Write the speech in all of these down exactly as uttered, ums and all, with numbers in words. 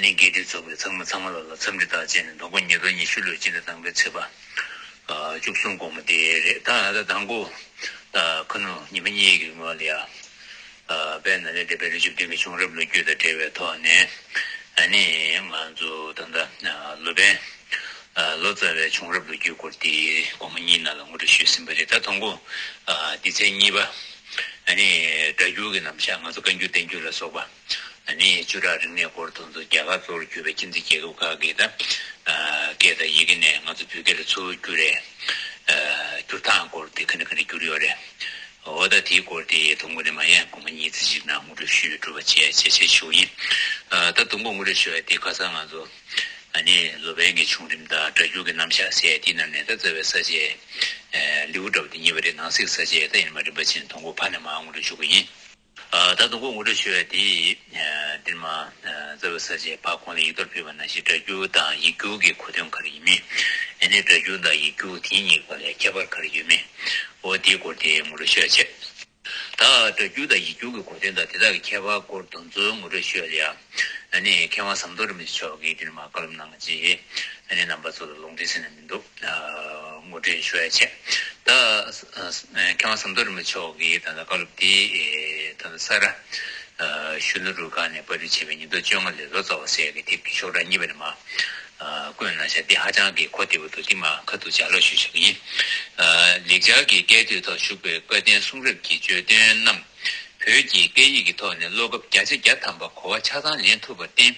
ནས་དགེ་འདུན་ཚོགས་པའི་ཚང་མ་ཚང་མ་ལ་ལ་འཚམས་འདྲི་དང་བཅས་ནས་དང་པོ་ཉིས་སྟོང་ཉི་ཤུ་ལོའི་སྤྱི་ཟླ་དང་པོའི་ཚེས་པ་བཅུ་གསུམ་དགོང་མོ་དེ་རེད། ད་ད་དང་པོ་ད་ཁ་ནང་ཉི་མ་གཉིས་ཀྱི་སྔོན་ལ་ཡ། དཔལ་ནཱ་ལེནྡྲའི་དཔལ་ལྡན་བཅུ་བདུན་གྱི་བྱུང་རབས་ལོ་རྒྱུས་དང་འབྲེལ་བའི་ཐོག་ནས། ཨ་ནི་ང་ཚོ་ད་ལྟ་ལོ་པཎ་ལོ་ཙཱ་བའི་བྱུང་རབས་ལོ་རྒྱུས་སྐོར་དེ་དགོང་མོ་གཉིས་ནང་ལ་ངོ་སྤྲོད་ཞུས་ཟིན་པ་རེད། ད་དང་པོ་སྡེ་ཚན་གཉིས་པ། ཨ་ནི་སྒྲ་སྒྱུར་གྱི་རྣམ་གཞག་ང་ཚོ་བཀའ་འགྱུར་བསྟན་འགྱུར་ལ་སོགས་པ། ཨ་ནི་བཅུ་ཕྲག་རིག་གནས་སྐོར་དེ་ཚོ་རྒྱ་གར་གཙོ་བོར་གྱུར་པའི་ཁྱིམ་མཚེས་རྒྱལ་ཁབ་ཁག་གི་ད་སྐད་དང་ཡི་གེ་ནས་ང་ཚོ་བོད་སྐད་ལ་ཚུར་བསྒྱུར་རེད། བསྒྱུར་སྟངས་སྐོར་དེ་ག་འདྲ་ག་འདྲ་བསྒྱུར་ཡོད་རེད། འོ་ད་དེའི་སྐོར་དེ་དང་པོ་ནས་མ་ཡན་དགོང་མོ་གཉིས་ཙམ་ཞིག་ནང་ངོ་སྤྲོད་ཞུས་གྲུབ་པ་བྱས་བྱས་བྱས་ཞུ་ཡིན། ད་དང་པོ་ངོ་སྤྲོད་ཞུ་བ་དེ་ཁ་སང་ང་ཚོ་ཨ་ནི་ལོ་པཎ་གྱི་བྱུང་རིམ་དང་སྒྲ་སྒྱུར་གྱི་རྣམ་གཞག་ཟེར་དེའི་ནང་ནས་ད་རྩ་བའི་ས་བཅད་ལེའུ་འདྲ་བོ་དེ་གཉིས་པ་རེད། ནང་གསེས་ས་བཅད་ད་ཡིན་མ་རིམ་པ་བྱས་ནས་དང་པོ་ཕ་ནས་མར་ངོ་སྤྲོད་ཞུ་གི་ཡིན། ད་དུང་ངོ་སྤྲོད་ཞུ་ཡ་དེ་འདིར་མ་རྩ་བའི་ས་བཅད་ཕ་གོང་ལ་ཡིག་ཐོག་ཕུལ་བ་ནང་བཞིན་སྒྲ་སྒྱུར་དང་ཡིག་སྒྱུར་གྱི་གོ་དོན་ག་རེ་ཡིན་མིན། ཨ་ནི་སྒྲ་སྒྱུར་དང་ཡིག་སྒྱུར་དེ་གཉིས་བར་ལ་ཁྱད་པར་ག་རེ་ཡོད་མིན། འོ་དེའི་སྐོར་དེ་ངོ་སྤྲོད་ཞུ་ཡ་བྱས། ད་སྒྲ་སྒྱུར་དང་ཡིག་སྒྱུར་གྱི་གོ་དོན་དང་དེ་དག་གི་ཁྱད་པར་སྐོར་དེ་ཚོའི་ངོ་སྤྲོད་ཞུ་ཡ་ལ་ཡ། ཨ་ནི་མཁས་དབང་ཟམ་གདོང་རིན་པོ་ཆེ་མཆོག་གིས་འདིར་མ་བཀའ་སློབ་གནང་རྗེས། ཨ་ནི་རྣམ་པ་ཚོ་ལ་ལུང་འདྲེན་ཟེར་ན་མི་འདུག་ངོ་སྤྲོད་ཞུ་ཡ་བྱས། ད་མཁས་དབང་ཟམ་གདོང་རིན་པོ་ཆེ་མཆོག་གིས་ད་ལྟ་བཀའ་སློབ་འདི་ད་ལྟ་ས་རཱ་གཞོན་ནུ་རུ་ཁག་ནས་པར་སྐྲུན་བྱས་པའི་ཉིས་སྟོང་བཅོ་ལྔ་ལོའི་ལོ་ཙཱ་བ་ཟེར་ཡ་གི་དེབ་ཀྱི་ཤོག་གྲངས་གཉིས་པ་ནས་མར་བཀོད་གནང་བཞག་འདི་ཧ་ཅང་གི་གོ་བདེ་པོ་འདུག་འདི་མར་ཁ་ཐུག་ལྗགས་ཀློག་ཞུ་ཆོག་གི་ཡིན། ལེགས་སྦྱར་གྱི་སྐད་དོད་ཐོག་བཞུགས་པའི་བཀའ་བསྟན་གསུང་རབ་ཀྱི་བརྗོད་དོན་རྣམས། བོད་ཀྱི་སྐད་ཡིག་གི་ཐོག་ནས་ཀློག་སྐབས་བརྒྱ་ཆ་བརྒྱ་ཐམ་པ་གོ་བ་ཆ་ཚང་ལེན་ཐུབ་པར་བརྟེན།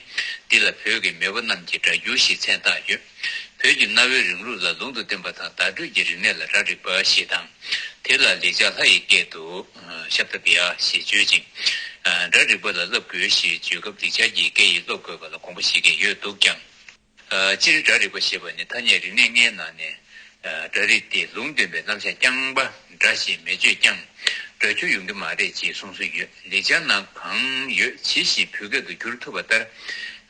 འདི་ལ་བོད་ཀྱི་མེས་པོ་རྣམས་ཀྱིས་སྒྲ་སྒྱུར་ཞེས་མཚན་བཏགས་ཡོད། བོད་ཀྱི་གནའ་བོའི་རིང་ལུགས་ལ་ལུང་དང་བསྟུན་པ་དང་བརྡ་སྤྲོད་ཀྱི་རིག་གནས་ལ་སྒྲ་རིག་པ་ཞེས་དང་། དེ་ལ་ལེགས་སྦྱར་ལྷ་ཡི་སྐད་དུ་ཤབ་ད་བྷྱ་ཞེས་བརྗོད་ཅིང་། སྒྲ་རིག་པ་ལ་བསླབ་དགོས་ཞེས་བརྗོད་སྐབས་ལེགས་སྦྱར་གྱི་སྐད་ཡིག་སློབ་དགོས་པ་ལ་དགོངས་པ་བཞེས་མཁན་ཡོད་འདུག་ཀྱང་། སྤྱིར་སྒྲ་རིག་པ་ཞེས་པ་ནི་ཐ་སྙད་རིག་གནས་ལྔའི་ནང་ནས། སྒྲ་རིག་སྟེ་ལུང་སྟོན་པའི་རྣམ་གཞག་རྐྱང་པ་སྒྲ་ཞེས་མི་བརྗོད་ཀྱང་། སྒྲ་སྒྱུར་ཡོང་གི་མ་རེད་ཅེས་གསུངས་སྲོལ་ཡོད། ལེགས་སྦྱར་ནང་གང་ཡོད་ཇི་བཞིན་བོད་སྐད་དུ་བསྒྱུར་ཐུབ་པ་ལྟར།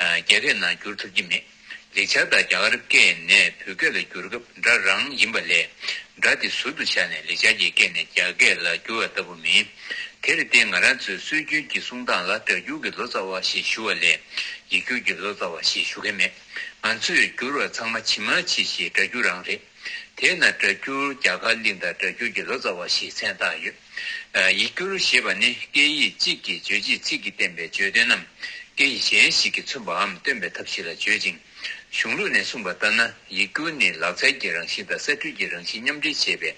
རྒྱ་སྐད་ནང་བསྒྱུར་ཐུབ་ཀྱི་མེད། ལེགས་སྦྱར་དང་རྒྱ་གར་སྐད་ནས་བོད་སྐད་ལ་བསྒྱུར་སྐབས་སྒྲ་རང་ཡིན་པ་ལས། སྒྲ་དེ་ཟུར་དུ་བཞག་ནས་ལེགས་སྦྱར་གྱི་སྐད་ནས་རྒྱ་སྐད་ལ་བསྒྱུར་བ་ལྟ་བུ་མིན། དེར་བརྟེན་ང་རང་ཚོའི་སྲོལ་རྒྱུན་གྱི་གསུང་སྟངས་ལ་སྒྲ་སྒྱུར་གྱི་ལོ་ཙཱ་བ་ཞེས་ཞུ་བ་ལས། ཡིག་སྒྱུར་གྱི་ལོ་ཙཱ་བ་ཞེས་ཞུ་མཁན་མེད། ང་ཚོས་བསྒྱུར་བ་ཚང་མ་ཇི་མ་ཇི་བཞིན་སྒྲ་སྒྱུར་རང་རེད། དེས་ན་སྒྲ་སྒྱུར་རྒྱ་གར་གླིང་དང་སྒྲ་སྒྱུར་གྱི་ལོ་ཙཱ་བ་ཞེས་མཚན་བཏགས་ཡོད། ཡིག་སྒྱུར་ཞེས་པ་ནི་སྐད་ཡིག་གཅིག་གི་རྗོད་བྱེད་ཚིག་གིས་བསྟན་པའི་བརྗོད་དོན་རྣམས་སྐད་ཡིག་གཞན་ཞིག་གིས་མཚོན་པའམ་སྟོན་པའི་ཐབས་ཤེས་ལ་བརྗོད་ཅིང་། གཞུང་ལུགས་ནས་གསུངས་པ་ལྟར་ན་ཡིག་སྒྱུར་ནི་ལག་རྩལ་གྱི་རང་བཞིན་དང་གསར་སྐྲུན་གྱི་རང་བཞིན་མཉམ་འདྲེས་བྱས་པའི་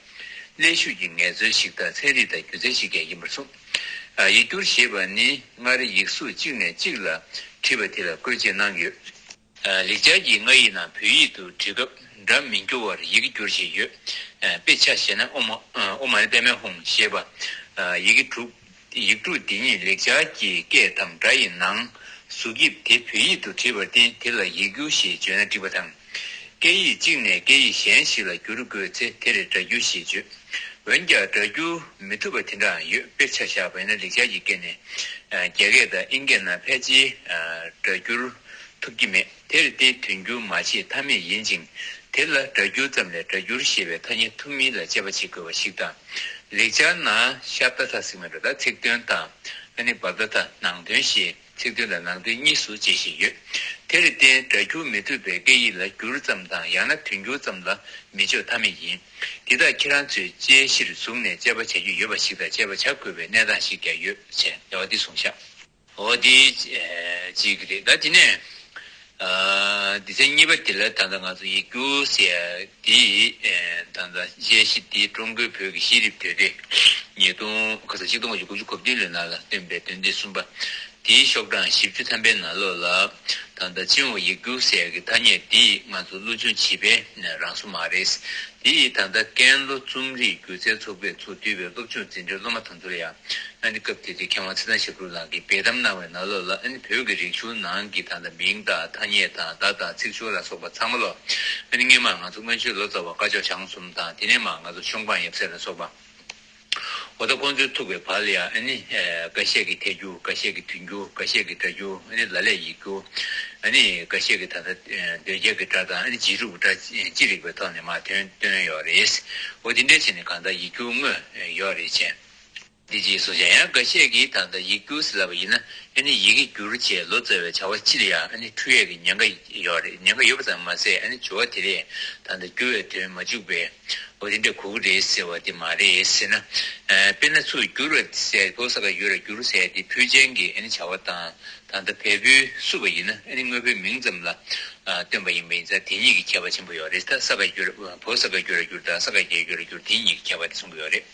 ཀླད་ཤུགས་ཀྱི་ངལ་རྩོལ་ཞིག་དང་ཚན་རིག་དང་སྒྱུ་རྩལ་ཞིག་ཀྱང་ཡིན་པར་གསུངས། ཡིག་སྒྱུར་ཞེས་པ་ནི་སྔར་ཡིག་གཟུགས་གཅིག་ནས་གཅིག་ལ་བྲིས་པ་དེ་ལ་བཀོལ་ཅེས་གནང་ཡོད། ལེགས་སྦྱར་གྱི་སྔ་ཡིག་ནང་བོད་ཡིག་ཏུ་བྲི་སྐབས་སྒྲ་མི་འགྱུར་བར་ཡི་གེ་བསྒྱུར་བཞིན་ཡོད། དཔེར་ཆ་བཞག་ན་ཨོཾ་ཨོཾ་མ་ཎི་པདྨེ་ཧཱུྃ་ཞེས་པ། ཡི་གེ་དྲུག་ཡིག་དྲུག་འདི་ཉིད་ལེགས་སྦྱར་གྱི་སྐད་དམ་སྒྲ་ཡི་ནང་གཟུགས་དབྱིབས་དེ་བོད་ཡིག་ཏུ་བྲིས་པར་བརྟེན་དེ་ལ་ཡིག་སྒྱུར་ཞེས་བརྗོད་ན་འགྲིག་པ་དང་། སྐད་ཡིག་གཅིག་ནས་སྐད་ཡིག་གཞན་ཞིག་ལ་བསྒྱུར་དགོས་ཚེ་དེར་སྒྲ་སྒྱུར་ཞེས་བརྗོད། འོན་ཀྱང་སྒྲ་སྒྱུར་མི་ཐུབ་པ་དེ་འདྲའང་ཡོད། དཔེར་ཆ་བཞག་པ་ཡིན་ན་ལེགས་སྦྱར་གྱི་སྐད་ནས་རྒྱ་སྐད་དང་དབྱིན་སྐད་ནང་ཕལ་ཆེར་སྒྲ་སྒྱུར་ཐུབ་ཀྱི་མེད། དེར་བརྟེན་དོན་སྒྱུར་མ་བྱེད་ཐབས་མེད་ཡིན་ཅིང་། དེ་ལ་སྒྲ་སྒྱུར་ཙམ་ལས་སྒྲ་སྒྱུར་ཞེས་པའི་ཐ་སྙད་ཐོབ་མིན་ལ་དཔྱད་པ་བྱེད་དགོས་པ་ཞིག་དང་། ལེགས་སྦྱར་ནང་ཤབ་ད་བྷྱ་ཟེར་མི་འདུག་ད་ཚིག་དོན་དང་ཨ་ནི་བྷ་དྷ་ནང་དོན་ཞེས་ཚིག་དོན་དང་ནང་དོན་གཉིས་སུ་འབྱེད་བཞིན་ཡོད། དེར་བརྟེན་སྒྲ་སྒྱུར་མི་ཐུབ་པའི་སྐད་ཡིག་ལ་སྒྱུར་ཙམ་དང་ཡང་ན་དོན་སྒྱུར་ཙམ་ལ་མི་ཆོག་ཐབས་མེད་ཡིན། འདི་དག་ཁྱེད་རང་ཚོས་དཔྱད་གཞིར་བཟུང་ནས་དཔྱད་པ་བྱ་རྒྱུ་ཡོད་པ་ཞིག་དང་དཔྱད་པ་བྱ་དགོས་པའི་གནས་སྟངས་ཤིག་ཀྱང་ཡོད་ཅེས་འདི་གསུངས་བཞག་འོ་འདི་གཅིག་རེད། ད་དེ་ནས་སྡེ་ཚན་གཉིས་པ་དེ་ལ་ད་ལྟ་ང་ཚོ་ཡིག་སྒྱུར་ཟེར་ཡ་འདི་ད་ལྟ་དཔྱད་གཞི་འདི་ཀྲུང་གོའི་བོད་ཀྱི་ཤེས་རིག་དོན་སྡེ་ཉིས་སྟོང་ཁ་སང་ཆིག་སྟོང་དགུ་བརྒྱ་དགུ་བཅུ་གོ་བདུན་ལོའི་ནང་ལ་བཏོན་པའི་དོན་ཚན་གསུམ་པ་དེའི་ཤོག་གྲངས་བཞི་བཅུ་ཐམ་པའི་ནང་ལོགས་ལ་ད་ལྟ་སྤྱི་ཡོངས་ཡིག་སྒྱུར་ཟེར་ཡ་གི་ཐ་སྙད་འདི་ང་ཚོ་བློ་སྦྱོང་བྱིས་པའི་རང་བཟོ་མ་རེད། འདི་ཡིས་ད་ལྟ་ཀན་ལྷོ་རྩོམ་རིག་སྒྱུ་རྩལ་ཚོགས་པས་ཚུར་བསྡུས་པའི་སློབ་སྦྱོང་འཛིན་གྲྭའི་སློབ་མ་དེ་ཚོ་ལ་ཡང་ཨ་ནི་སྐབས་དེ་དུས་མཁས་དབང་ཚེ་བརྟན་ཞབས་དྲུང་ལགས་ཀྱིས་འབེལ་གཏམ་གནང་བའི་ནང་ལོགས་ལ་ཨ་ནི་བོད་ཀྱི་རིག་གཞུང་ནང་གི་ད་ལྟ་མིང་དང་ཐ་སྙད་དང་བརྡ་དང་ཚིག་སྦྱོར་ལ་སོགས་པ་ཚང་མ་ལོ། ཨ་ནི་སྔོན་མ་ང་ཚོ་སྔོན་ཆད་ལོ་ཙཱ་བ་སྐ་ཅོག་བྱང་གསུམ་དང་དེ་ནས་མར་ང་ཚོ་ཤོང་སྤང་ཡབ་སྲས་ལ་སོགས་པ། འོ་ད་ཁོང་ཚོའི་ཐུག་པའི་བར་ལ་ཡང་ཨ་ནི་འགའ་ཤས་ཀྱིས་ཐད་སྒྱུར། འགའ་ཤས་ཀྱིས་དོན་སྒྱུར། འགའ་ཤས་ཀྱིས་སྒྲ་སྒྱུར། ཨ་ནི་ལ་ལས་ཡིག་སྒྱུར། ཨ་ནི་འགའ་ཤས་ཀྱིས་ད་ལྟ་ཟློས་སྐྱེལ་གྱི་སྒྲ་དང་ཨ་ནི་རྗེས་གྲུབ་ཀྱི་སྒྲ་ཅི་རིགས་པའི་ཐོག་ནས་མར་དོན་བཏོན་ཡོད་རེད། འོ་དེ་འདྲ་བྱས་ནས་གང་ལྟར་ཡིག་སྒྱུར་དངོས་ཡོད་རེད་བྱས། འདི་རྗེས་སུ་བྱས་ཡང་འགའ་ཤས་ཀྱིས་ད་ལྟ་ཡིག་སྒྱུར་ཟེར་ལབ་པ་ཡིན་ན་ ཨ་ནི་ཡི་གེ་བསྒྱུར་བྱས་ལོ་ཙཱ་བའི་བྱ་བ་སྤྱི་ལ་ཡང་ཨ་ནི་འཁྲུལ་ཡས་ཀྱི་ཉེན་ཁ་ཡོད་རེད། ཉེན་ཁ་ཡོད་པ་ཙམ་མ་ཟད་ཨ་ནི་སྦྱོར་བ་དེ་ལས་ད་ལྟ་བསྒྱུར་བའི་དོན་མ་འཇུག་པའི་འོ་དེ་འདྲ་གོ་གི་རེད་ཟེར་བ་དེ་མ་རེད་ཟེར་ན། ཨ་དཔེར་ན་ཚུར་བསྒྱུར་བ་ཟེར་བོད་ས་ག་ཡུ་ར་བསྒྱུར་ཟེར་དེ་ཕུལ་ཅན་གྱི་ཨ་ནི་བྱ་བ་དང་ད་ལྟ་བལ་པོའི་བསུབ་པ་ཡིན་ན་ཨ་ནི་དངོས་པོའི་མིང་ཙམ་ལ་ཨ་སྟོན་པ་ཡིན་པ་ཡིན་ཙང་དེ་གཉིས་ཀྱི་ཁྱད་པར་ཆེན་པོ་ཡོད་རེད། ད་ས་ག་བསྒྱུར་བོད་ས་ག་བསྒྱུར་ར་བསྒྱུར་དང་ས་ག་རྒྱ་བསྒྱུར་ར་བསྒྱུར་དེ་གཉིས་ཀྱི་ཁྱད་པར་དེ་གསུང་གི་ཡོད་རེད།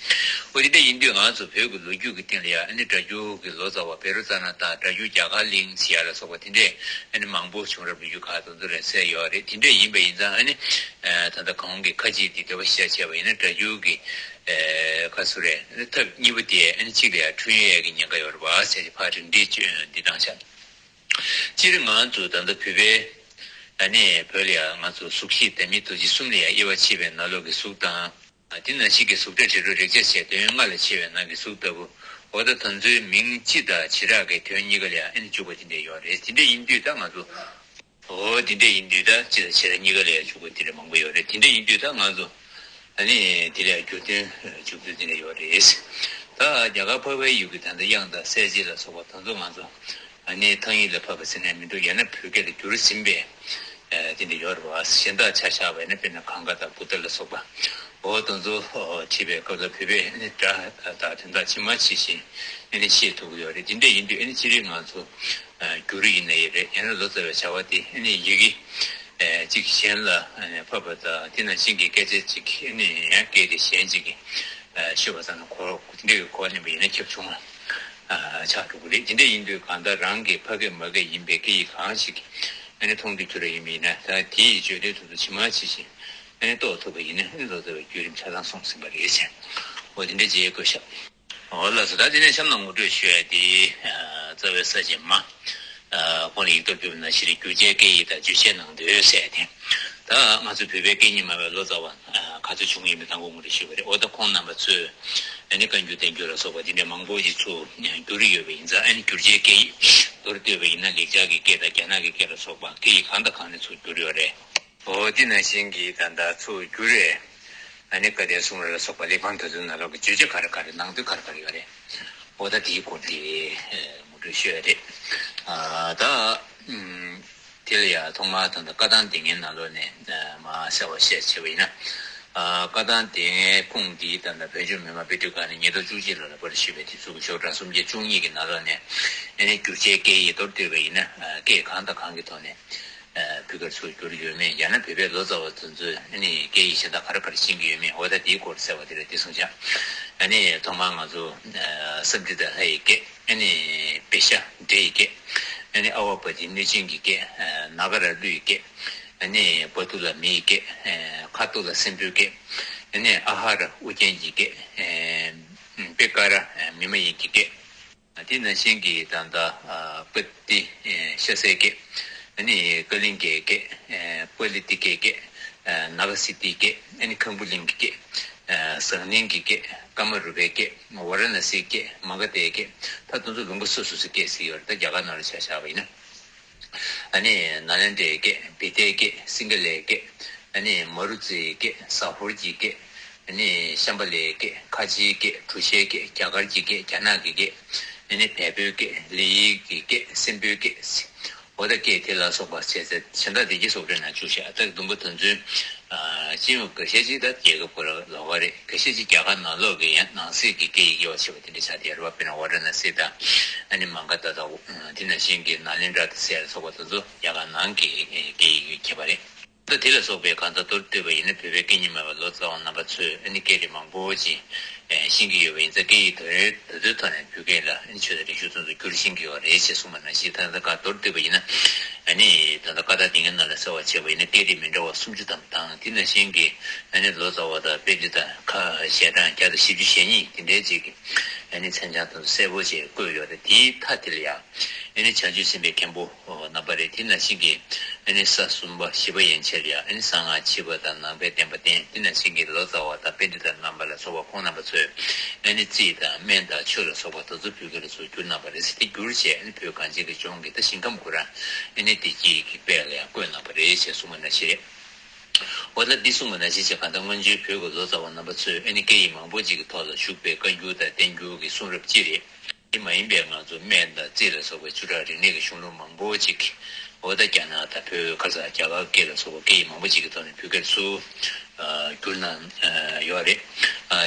འོ་དེ་འདྲ་ཡིན་དུས་ང་ཚོ་བོད་ཀྱི་ལོ་རྒྱུས་ཀྱི་སྟེང་ལ་ཡང་ཨ་ནི་སྒྲ་སྒྱུར་གྱི་ལོ་ཙཱ་བ་བཻ་རོ་ཙ་ན་དང་སྒྲ་སྒྱུར་རྒྱ་གར་གླིང་ཟེར་ཡ་ལ་སོགས་པ་དེ་འདྲས་ཨ་ནི་མང་པོ་བྱུང་རབས་ལོ་རྒྱུས་ཁག་དེ་ཚོ་ལ་གསལ་ཡོད་རེད། དེ་འདྲས་ཡིན་པ་ཡིན་ཙང་ཨ་ནི་ད་ལྟ་གོང་གི་ཁ་ཅིག་དེ་འདོད་པ་ཤེས་བྱ་བྱས་པ་ཡིན་ན་སྒྲ་སྒྱུར་གྱི་ཁ་སུ་རེད། ཐབས་གཉིས་པོ་དེ་ཨ་ནི་གཅིག་ལ་ཡང་འཁྲུལ་ཡས་ཀྱི་ཉེན་ཁ་ཡོད་རེད་པ་ཟེར་ཏེ་ཕར་རིགས་འགྲེ་འདི་བཏང་ཤག་སྤྱིར་ང་ཚོ་ད་ལྟ་བོད་པའི་ཨ་ནི་བོད་ལ་ཡང་ང་ཚོ་གཟུགས་གཞི་བདག་མེད་རྡོ་རྗེ་གསུམ་ལ་ཡང་དབྱེ་བ་ཕྱེ་བའི་ནང་ལོགས་ཀྱི་གཟུགས་དང་། དེ་ནང་བཞིན་གྱི་གཟུགས་སྒྲ་དྲི་རོ་རེག་བྱ་ཞེས་དོན་ལྔ་ལ་ཕྱེ་བའི་ནང་གི་གཟུགས་ལྟ་བུ། འོ་ད་དེ་ཚོའི་མིང་སྤྱི་དང་བྱེ་བྲག་གི་དོན་གཉིས་ཀ་ལ་ཡང་ཨ་ནི་འཇུག་པ་དེ་འདྲ་ཡོད་རེད། དེ་འདྲ་ཡིན་དུས་ད་ང་ཚོ། འོ་དེ་འདྲ་ཡིན་དུས་ད་སྤྱི་དང་བྱེ་བྲག་གཉིས་ཀ་ལ་ཡང་འཇུག་པ་དེ་འདྲ་མང་པོ་ཡོད་རེད། དེ་འདྲ་ཡིན་དུས་ད་ང་ཚོ་ཨ་ནི་དེ་ལ་ཡང་བསྒྱུར་དོན་འཇུག་ཚུལ་དེ་འདྲ་ཡོད་རེད། ད་རྒྱ་གར་འཕགས་པའི་ཡུལ་གྱི་ད་ལྟ་དབྱངས་དང་གསལ་བྱེད་ལ་སོགས་པ་དེ་ཚོ་ང་ཚོ་ཨ་ནི་ཐང་ཡིག་ལ་ཕབ་པ་ཟེར་ན་མི་འདུག་ཡང་ན་བོད་སྐད་ལ་བསྒྱུར་ཟིན་པའི་ཨ་དེ་འདྲ་ཡོད་རེད་བ། གཞན་དག་ཆ་བཞག་པ་ཡིན་ན་དཔེར་ན་གངྒཱ་དང་བུ་ཏ་ལ་སོགས་པ། འོ་དེ་ཚོ་ཨོ་བྲིས་པའི་སྐབས་ལ་བོད་པའི་ཨ་ནི་སྒྲ་དང་དོན་དག་ཇི་མ་ཇི་བཞིན་ཨ་ནི་ཤེས་ཐུབ་ཀྱི་ཡོད་རེད། དེ་འདྲ་ཡིན་དུས་ཨ་ནི་སྤྱིར་ང་ཚོ་ཨ་བསྒྱུར་ཡིན་ན་ཡང་རེད། ཡང་ན་ལོ་ཙཱ་བའི་བྱ་བ་དེ་ཨ་ནི་ཡི་གེ་ཨ་གཅིག་གཞན་ལ་ཨ་ནི་ཕབ་པ་དང་དེ་ནང་བཞིན་གྱི་སྐད་ཆ་གཅིག་ཨ་ནི་ཡང་སྐད་དེ་གཞན་གཅིག་གིས་ཨ་ཤོད་པ་ཙམ་ལ་གོ་དེ་འདྲ་གི་གོ་ནས་པ་ཡིན་ན་ཁྱབ་ཆུང་བ་ཨ་ཆགས་འགྲོ་གི་རེད། དེ་འདྲ་ཡིན་དུས་གང་ལྟར་རང་གི་ཕ་སྐད་མ་སྐད་ཡིན་པའི་སྐད་ཡིག་གང་ཞིག་ཨ་ནི་མཐོང་དུས་ཁྱོད་རང་ཡིན་པ་ཡིན་ན་ད་དེའི་བརྗོད་དོན་དེ་ཚོ་ཇི་མ་ཇི་བཞིན་ཨ་ནི་རྟོགས་ཐུབ་པ་ཡིན་ན་ཨ་ནི་ལོ་ཙཱ་བའི་བརྒྱུད་རིམ་ཆ་ཚང་སོང་ཟིན་པ་རེད་ཟེར། འོ་དེ་འདྲ་བྱེད་དགོས་ཤག་འོ་ལགས་སོ། ད་དེ་ནས་གཤམ་ལ་ངོ་སྤྲོད་ཞུ་ཡ་དེ་རྩ་བའི་ས་བཅད་མ་ཁོང་ལ་ཡིག་ཐོག་ཕུལ་བ་ནང་བཞིན་བསྒྱུར་བྱའི་སྐད་ཡིག་དང་བརྗོད་བྱའི་ནང་དོན་ཟེར་ཏེ། ད་ང་ཚོ་བོད་པའི་སྐད་གཉིས་སྨྲ་བའི་ལོ་ཙཱ་བ་ག་ཚོད་བྱུང་ཡོད་མེད་དང་པོ་ངོ་སྤྲོད་ཞུས་པ་རེད། འོ་ད་ཁོང་རྣམ་པ་ཚོས་ཨ་ནི་བཀའ་འགྱུར་བསྟན་འགྱུར་ལ་སོགས་པ་དེ་འདྲ་མང་པོ་ཞིག་ཚུར་བསྒྱུར་ཡོད་པ་ཡིན་ཙང་ཨ་ནི་བསྒྱུར་བྱའི་སྐད་ཡིག་མདོར་བསྡུས་པ་ཡིན་ན་ལེགས་སྦྱར་གྱི་སྐད་དང་རྒྱ་ནག་གི་སྐད་ལ་སོགས་པ་སྐད་ཡིག་གང་དང་གང་ནས་ཚུར་བསྒྱུར་ཡོད་རེད། འོ་དེ་ནང་བཞིན་གྱི་ད་ལྟ་ཚུར་བསྒྱུར་རེད། ཨ་ནི་བཀའ་བསྟན་གསུང་རབ་ལ་སོགས་པ་གླེགས་བམ་དེ་ཚོའི་ནང་ལོགས་ཀྱི་བརྗོད་བྱ་ག་རེ་ག་རེ་ནང་དོན་ག་རེ་ག་རེ་ཡོད་རེད། འོ་ད་དེའི་སྐོར་དེ་ངོ་སྤྲོད་ཞུ་ཡ་རེད། ཨ་ད་ཨུམ། དེ་ལ་ཡང་ཐོག་མར་ད་ལྟ་བཀའ་ཐང་སྡེ་ལྔའི་ནང་ལོགས་ནས་མར་གསལ་བ་བཤད་བྱས་པ་ཡིན་ན། ཨ་བཀའ་ཐང་སྡེ་ལྔའི་ཁུངས་འདི་ད་ལྟ་བོད་ལྗོངས་མི་དམངས་དཔེ་སྐྲུན་ཁང་ནས་ཉིས་སྟོང་བཅུ་གཅིག་ལོ་ལ་པར་ཞུས་པའི་དུས་ཚོད་ཀྱི་ཤོག་གྲངས་སུམ་བརྒྱ་བཅུ་གཉིས་ཀྱི་ནང་ལོགས་ནས་ཨ་ནི་བསྒྱུར་བྱའི་སྐད་ཡིག་མདོར་བསྡུས་པ་ཡིན་ན་སྐད་གང་དང་གང་གི་ཐོག་ནས་བོད་སྐད་ཚུར་བསྒྱུར་ཡོད་མེད། ཡང་ན་བོད་པའི་ལོ་ཙཱ་བ་དེ་ཚོས་ཨ་ནི་སྐད་ཡིག་གཞན་དག་ག་རེ་ག་རེ་ཤེས་ཀྱི་ཡོད་མེད། འོ་ད་དེའི་སྐོར་གསལ་བ་དེ་ལ་བདེ་སྲུང་བྱ། ཨ་ནི་ཐོག་མར་ང་ཚོ་ཨ་སཾ་སྐྲྀ་ཏ་ལྷ་ཡི་སྐད། ཨ་ནི་པེ་ཤ་འདྲེ་ཡི་སྐད། ཨ་ནི་ཨ་བ་པ་ཏི་གནོད་སྦྱིན་གྱི་སྐད། ཨ་ན་ག་ར་ཀླུ་ཡི་སྐད། ཨ་ནི་བ་ཏུ་ལ་མི་ཡི་སྐད། ཨ་ཁ་ཏུ་ལ་སྲིན་པོའི་སྐད། ཨ་ནི་ཨ་ཧ་ར་ཨུ་རྒྱན་གྱི་སྐད། ཨ་པེ་ཀ་ར་མི་མ་ཡིན་གྱི་སྐད། དེ་ནང་བཞིན་གྱི་ད་ལྟ་ཨ་པ་ཏི་ཤ་སའི་སྐད། ཨ་ནི་ཀ་ལིང་གའི་སྐད། ཨ་པ་ལི་ཏི་ཀའི་སྐད། ཨ་ན་ག་སི་ཏིའི་སྐད། ཨ་ནི་ཁམ་བུ་གླིང་གི་སྐད། ཨ་ཟང་ལིང་གི་སྐད། ཀ་མ་རུ་པའི་སྐད། ཝ་ར་ཎ་སིའི་སྐད། མ་ག་དྷའི་སྐད། ད་དེ་ཚོ་ལུང་པ་སོ་སོ་སོའི་སྐད་ཟེར་ཡོད་རེད། ད་རྒྱ་གར་ནང་ལ་ཆ་བཞག་པ་ཡིན་ན། ཨ་ནི་ནཱ་ལེནྡྲའི་སྐད། བི་ཏའི་སྐད། སིང་ག་ལའི་སྐད། ཨ་ནི་མ་རུ་ཙིའི་སྐད། ཟ་ཧོར་གྱི་སྐད། ཨ་ནི་ཤམྦྷ་ལའི་སྐད། ཁ་ཆེའི་སྐད། གྲུ་བཞིའི་སྐད། རྒྱ་གར་གྱི་སྐད། རྒྱ་ནག་གི་སྐད། ཨ་ནི་བལ་པོའི་སྐད། ལི་ཡིའི་གི་སྐད། སྲིན་པོའི་སྐད། འོ་ད་སྐད་དེ་ལ་སོགས་པ་བྱས་ཚེ་གཞན་དག་བདེ་སྐྱིད་སོགས་རེ་ན་བཅུ་ཞེས་ཨ་ད་གི་བདུན་པོ་དོན་ཚུལ། སྤྱི་ཡོངས་འགའ་ཤས་ཅིག་ད་རྒྱལ་ཁབ་ཁོ་ར་ལོགས་ཀ་རེད། འགའ་ཤས་ཅིག་རྒྱ་གར་ནང་ལོགས་ཀྱི་ཡང་ནང་གསེས་ཀྱི་སྐད་ཡིག་དབྱེ་བ་ཕྱེ་བ་དེ་འདྲ་ཆགས་བསྡད་ཡོད་རེད་བ། དཔེར་ན་ཝ་ར་ཎ་སི་དང་ཨ་ནི་མ་ག་དྷ་དང་དེ་ནང་བཞིན་གྱི་ནཱ་ལེནྡྲ་དང་ཟེར་ལ་སོགས་པ་དེ་ཚོ་རྒྱ་གར་ནང་གི་སྐད་ཡིག་ཁྱད་པར་རེད། ད་དེ་ལ་སོགས་པའི་གང་ཟག་མདོར་བསྡུས་པ་ཡིན་ན་བོད་པའི་སྐད་གཉིས་སྨྲ་བའི་ལོ་ཙཱ་བ་རྣམ་པ་ཚོས་ཨ་ནི་སྐད་རིགས་མང་པོ་ཅིག་ཤེས་ཀྱི་ཡོད་པ་ཡིན་ཙང་སྐད་ཡིག་དེ་ཚོའི་ཐོག་ནས་བོད་སྐད་ལ་ཨ་ནི་ཆོས་དང་རིག་གཞུང་སོགས་སུ་བསྒྱུར་ཤེས་ཀྱི་ཡོད་རེད་ཅེས་གསུངས་པ་ནང་བཞིན། ད་ལྟ་ག་མདོར་བསྡུས་པ་ཡིན་ན་ཨ་ནི་ད་ལྟ་བཀའ་ཐང་སྡེ་ལྔའི་ནང་ལ་གསལ་བར་བྱས་པ་ཡིན་ན་སྐད་རིགས་མི་འདྲ་བ་སུམ་ཅུ་ཐམ་དང་དེ་ནང་བཞིན་གྱི་ཨ་ནི་ལོ་ཙཱ་བ་དང་དཔེ་ཁྲིད་དང་ཁ་ཞལ་གྲངས་བརྒྱ་དང་བཞི་བཅུ་ཞེ་གཉིས་དེ་འདྲའི་ཅིག་གི་ཨ་ནི་མཚན་བྱང་དང་གསལ་པོ་ཅིག་བཀོད་ཡོད་རེད། དེའི་མཐའ་དེ་ལ་ཡང་ཨ་ནི་བྱང་ཆུབ་སེམས་དཔའི་མཁན་པོ་རྣམ་པ་རེད། དེ་ནང་བཞིན་གྱི་ཨ་ནི་ས་གསུམ་པ་བཞི་པ་ཡན་ཆད་ལ་ཡང་ཨ་ནི་གསང་སྔགས་ཕྱི་པ་དང་ནང་པའི་བསྟན་པ་བསྟེན། དེ་ནང་བཞིན་གྱི་ལོ་ཙཱ་བ་དང་པཎྜི་ཏ་རྣམ་པ་ལ་སོགས་པ་ཁོང་རྣམ་པ་ཚོས་ཨ་ནི་རྩིས་དང་སྨན་དང་ཆོས་ལ་སོགས་པ་དེ་ཚོ་བོད་སྐད་ལ་ཚུར་བསྒྱུར་གནང་བ་རེད་ཟེར། དེ་བསྒྱུར་བྱས་ཨ་ནི་བོད་གངས་ཅན་གྱི་ལྗོངས་ཀྱི་ད་ཞིང་ཁམས་ཁོ་རང་ཨ་ནི་བདེ་སྐྱིད་ཀྱི་དཔལ་ལ་ཡང་བཀོད་གནང་བ་རེད་ཅེས་གསུངས་པ་ནང་བཞིན་རེད། འོ་ད་འདི་གསུངས་པ་ནང་བཞིན་བྱས་གང་ལྟར་སྔོན་བྱོན་བོད་ཀྱི་ལོ་ཙཱ་བ་རྣམ་པ་ཚོས་ཨ་ནི་སྐད་ཡིག་མང་པོ་ཅིག་གི་ཐོག་ལ་བཞུགས་པའི་བཀའ་འགྱུར་དང་བསྟན་འགྱུར་གྱི་གསུང་རབ་ཅིག་རེད། དེ་མ་ཡིན་པའི་ང་ཚོ་སྨན་དང་རྩིས་ལ་སོགས་པའི་བཅུ་ཕྲག་རིག་གནས་ཀྱི་གཞུང་ལུགས་མང་པོ་ཅིག་འོ་ད་རྒྱ་ནག་དང་བོད་ཁ་ས་རྒྱ་གར་སྐད་ལ་སོགས་པ་སྐད་ཡིག་མང་པོ་ཅིག་གི་ཐོག་ནས་བོད་སྐད་ལ་ཚུར་བསྒྱུར་གནང་ཡོད་རེད།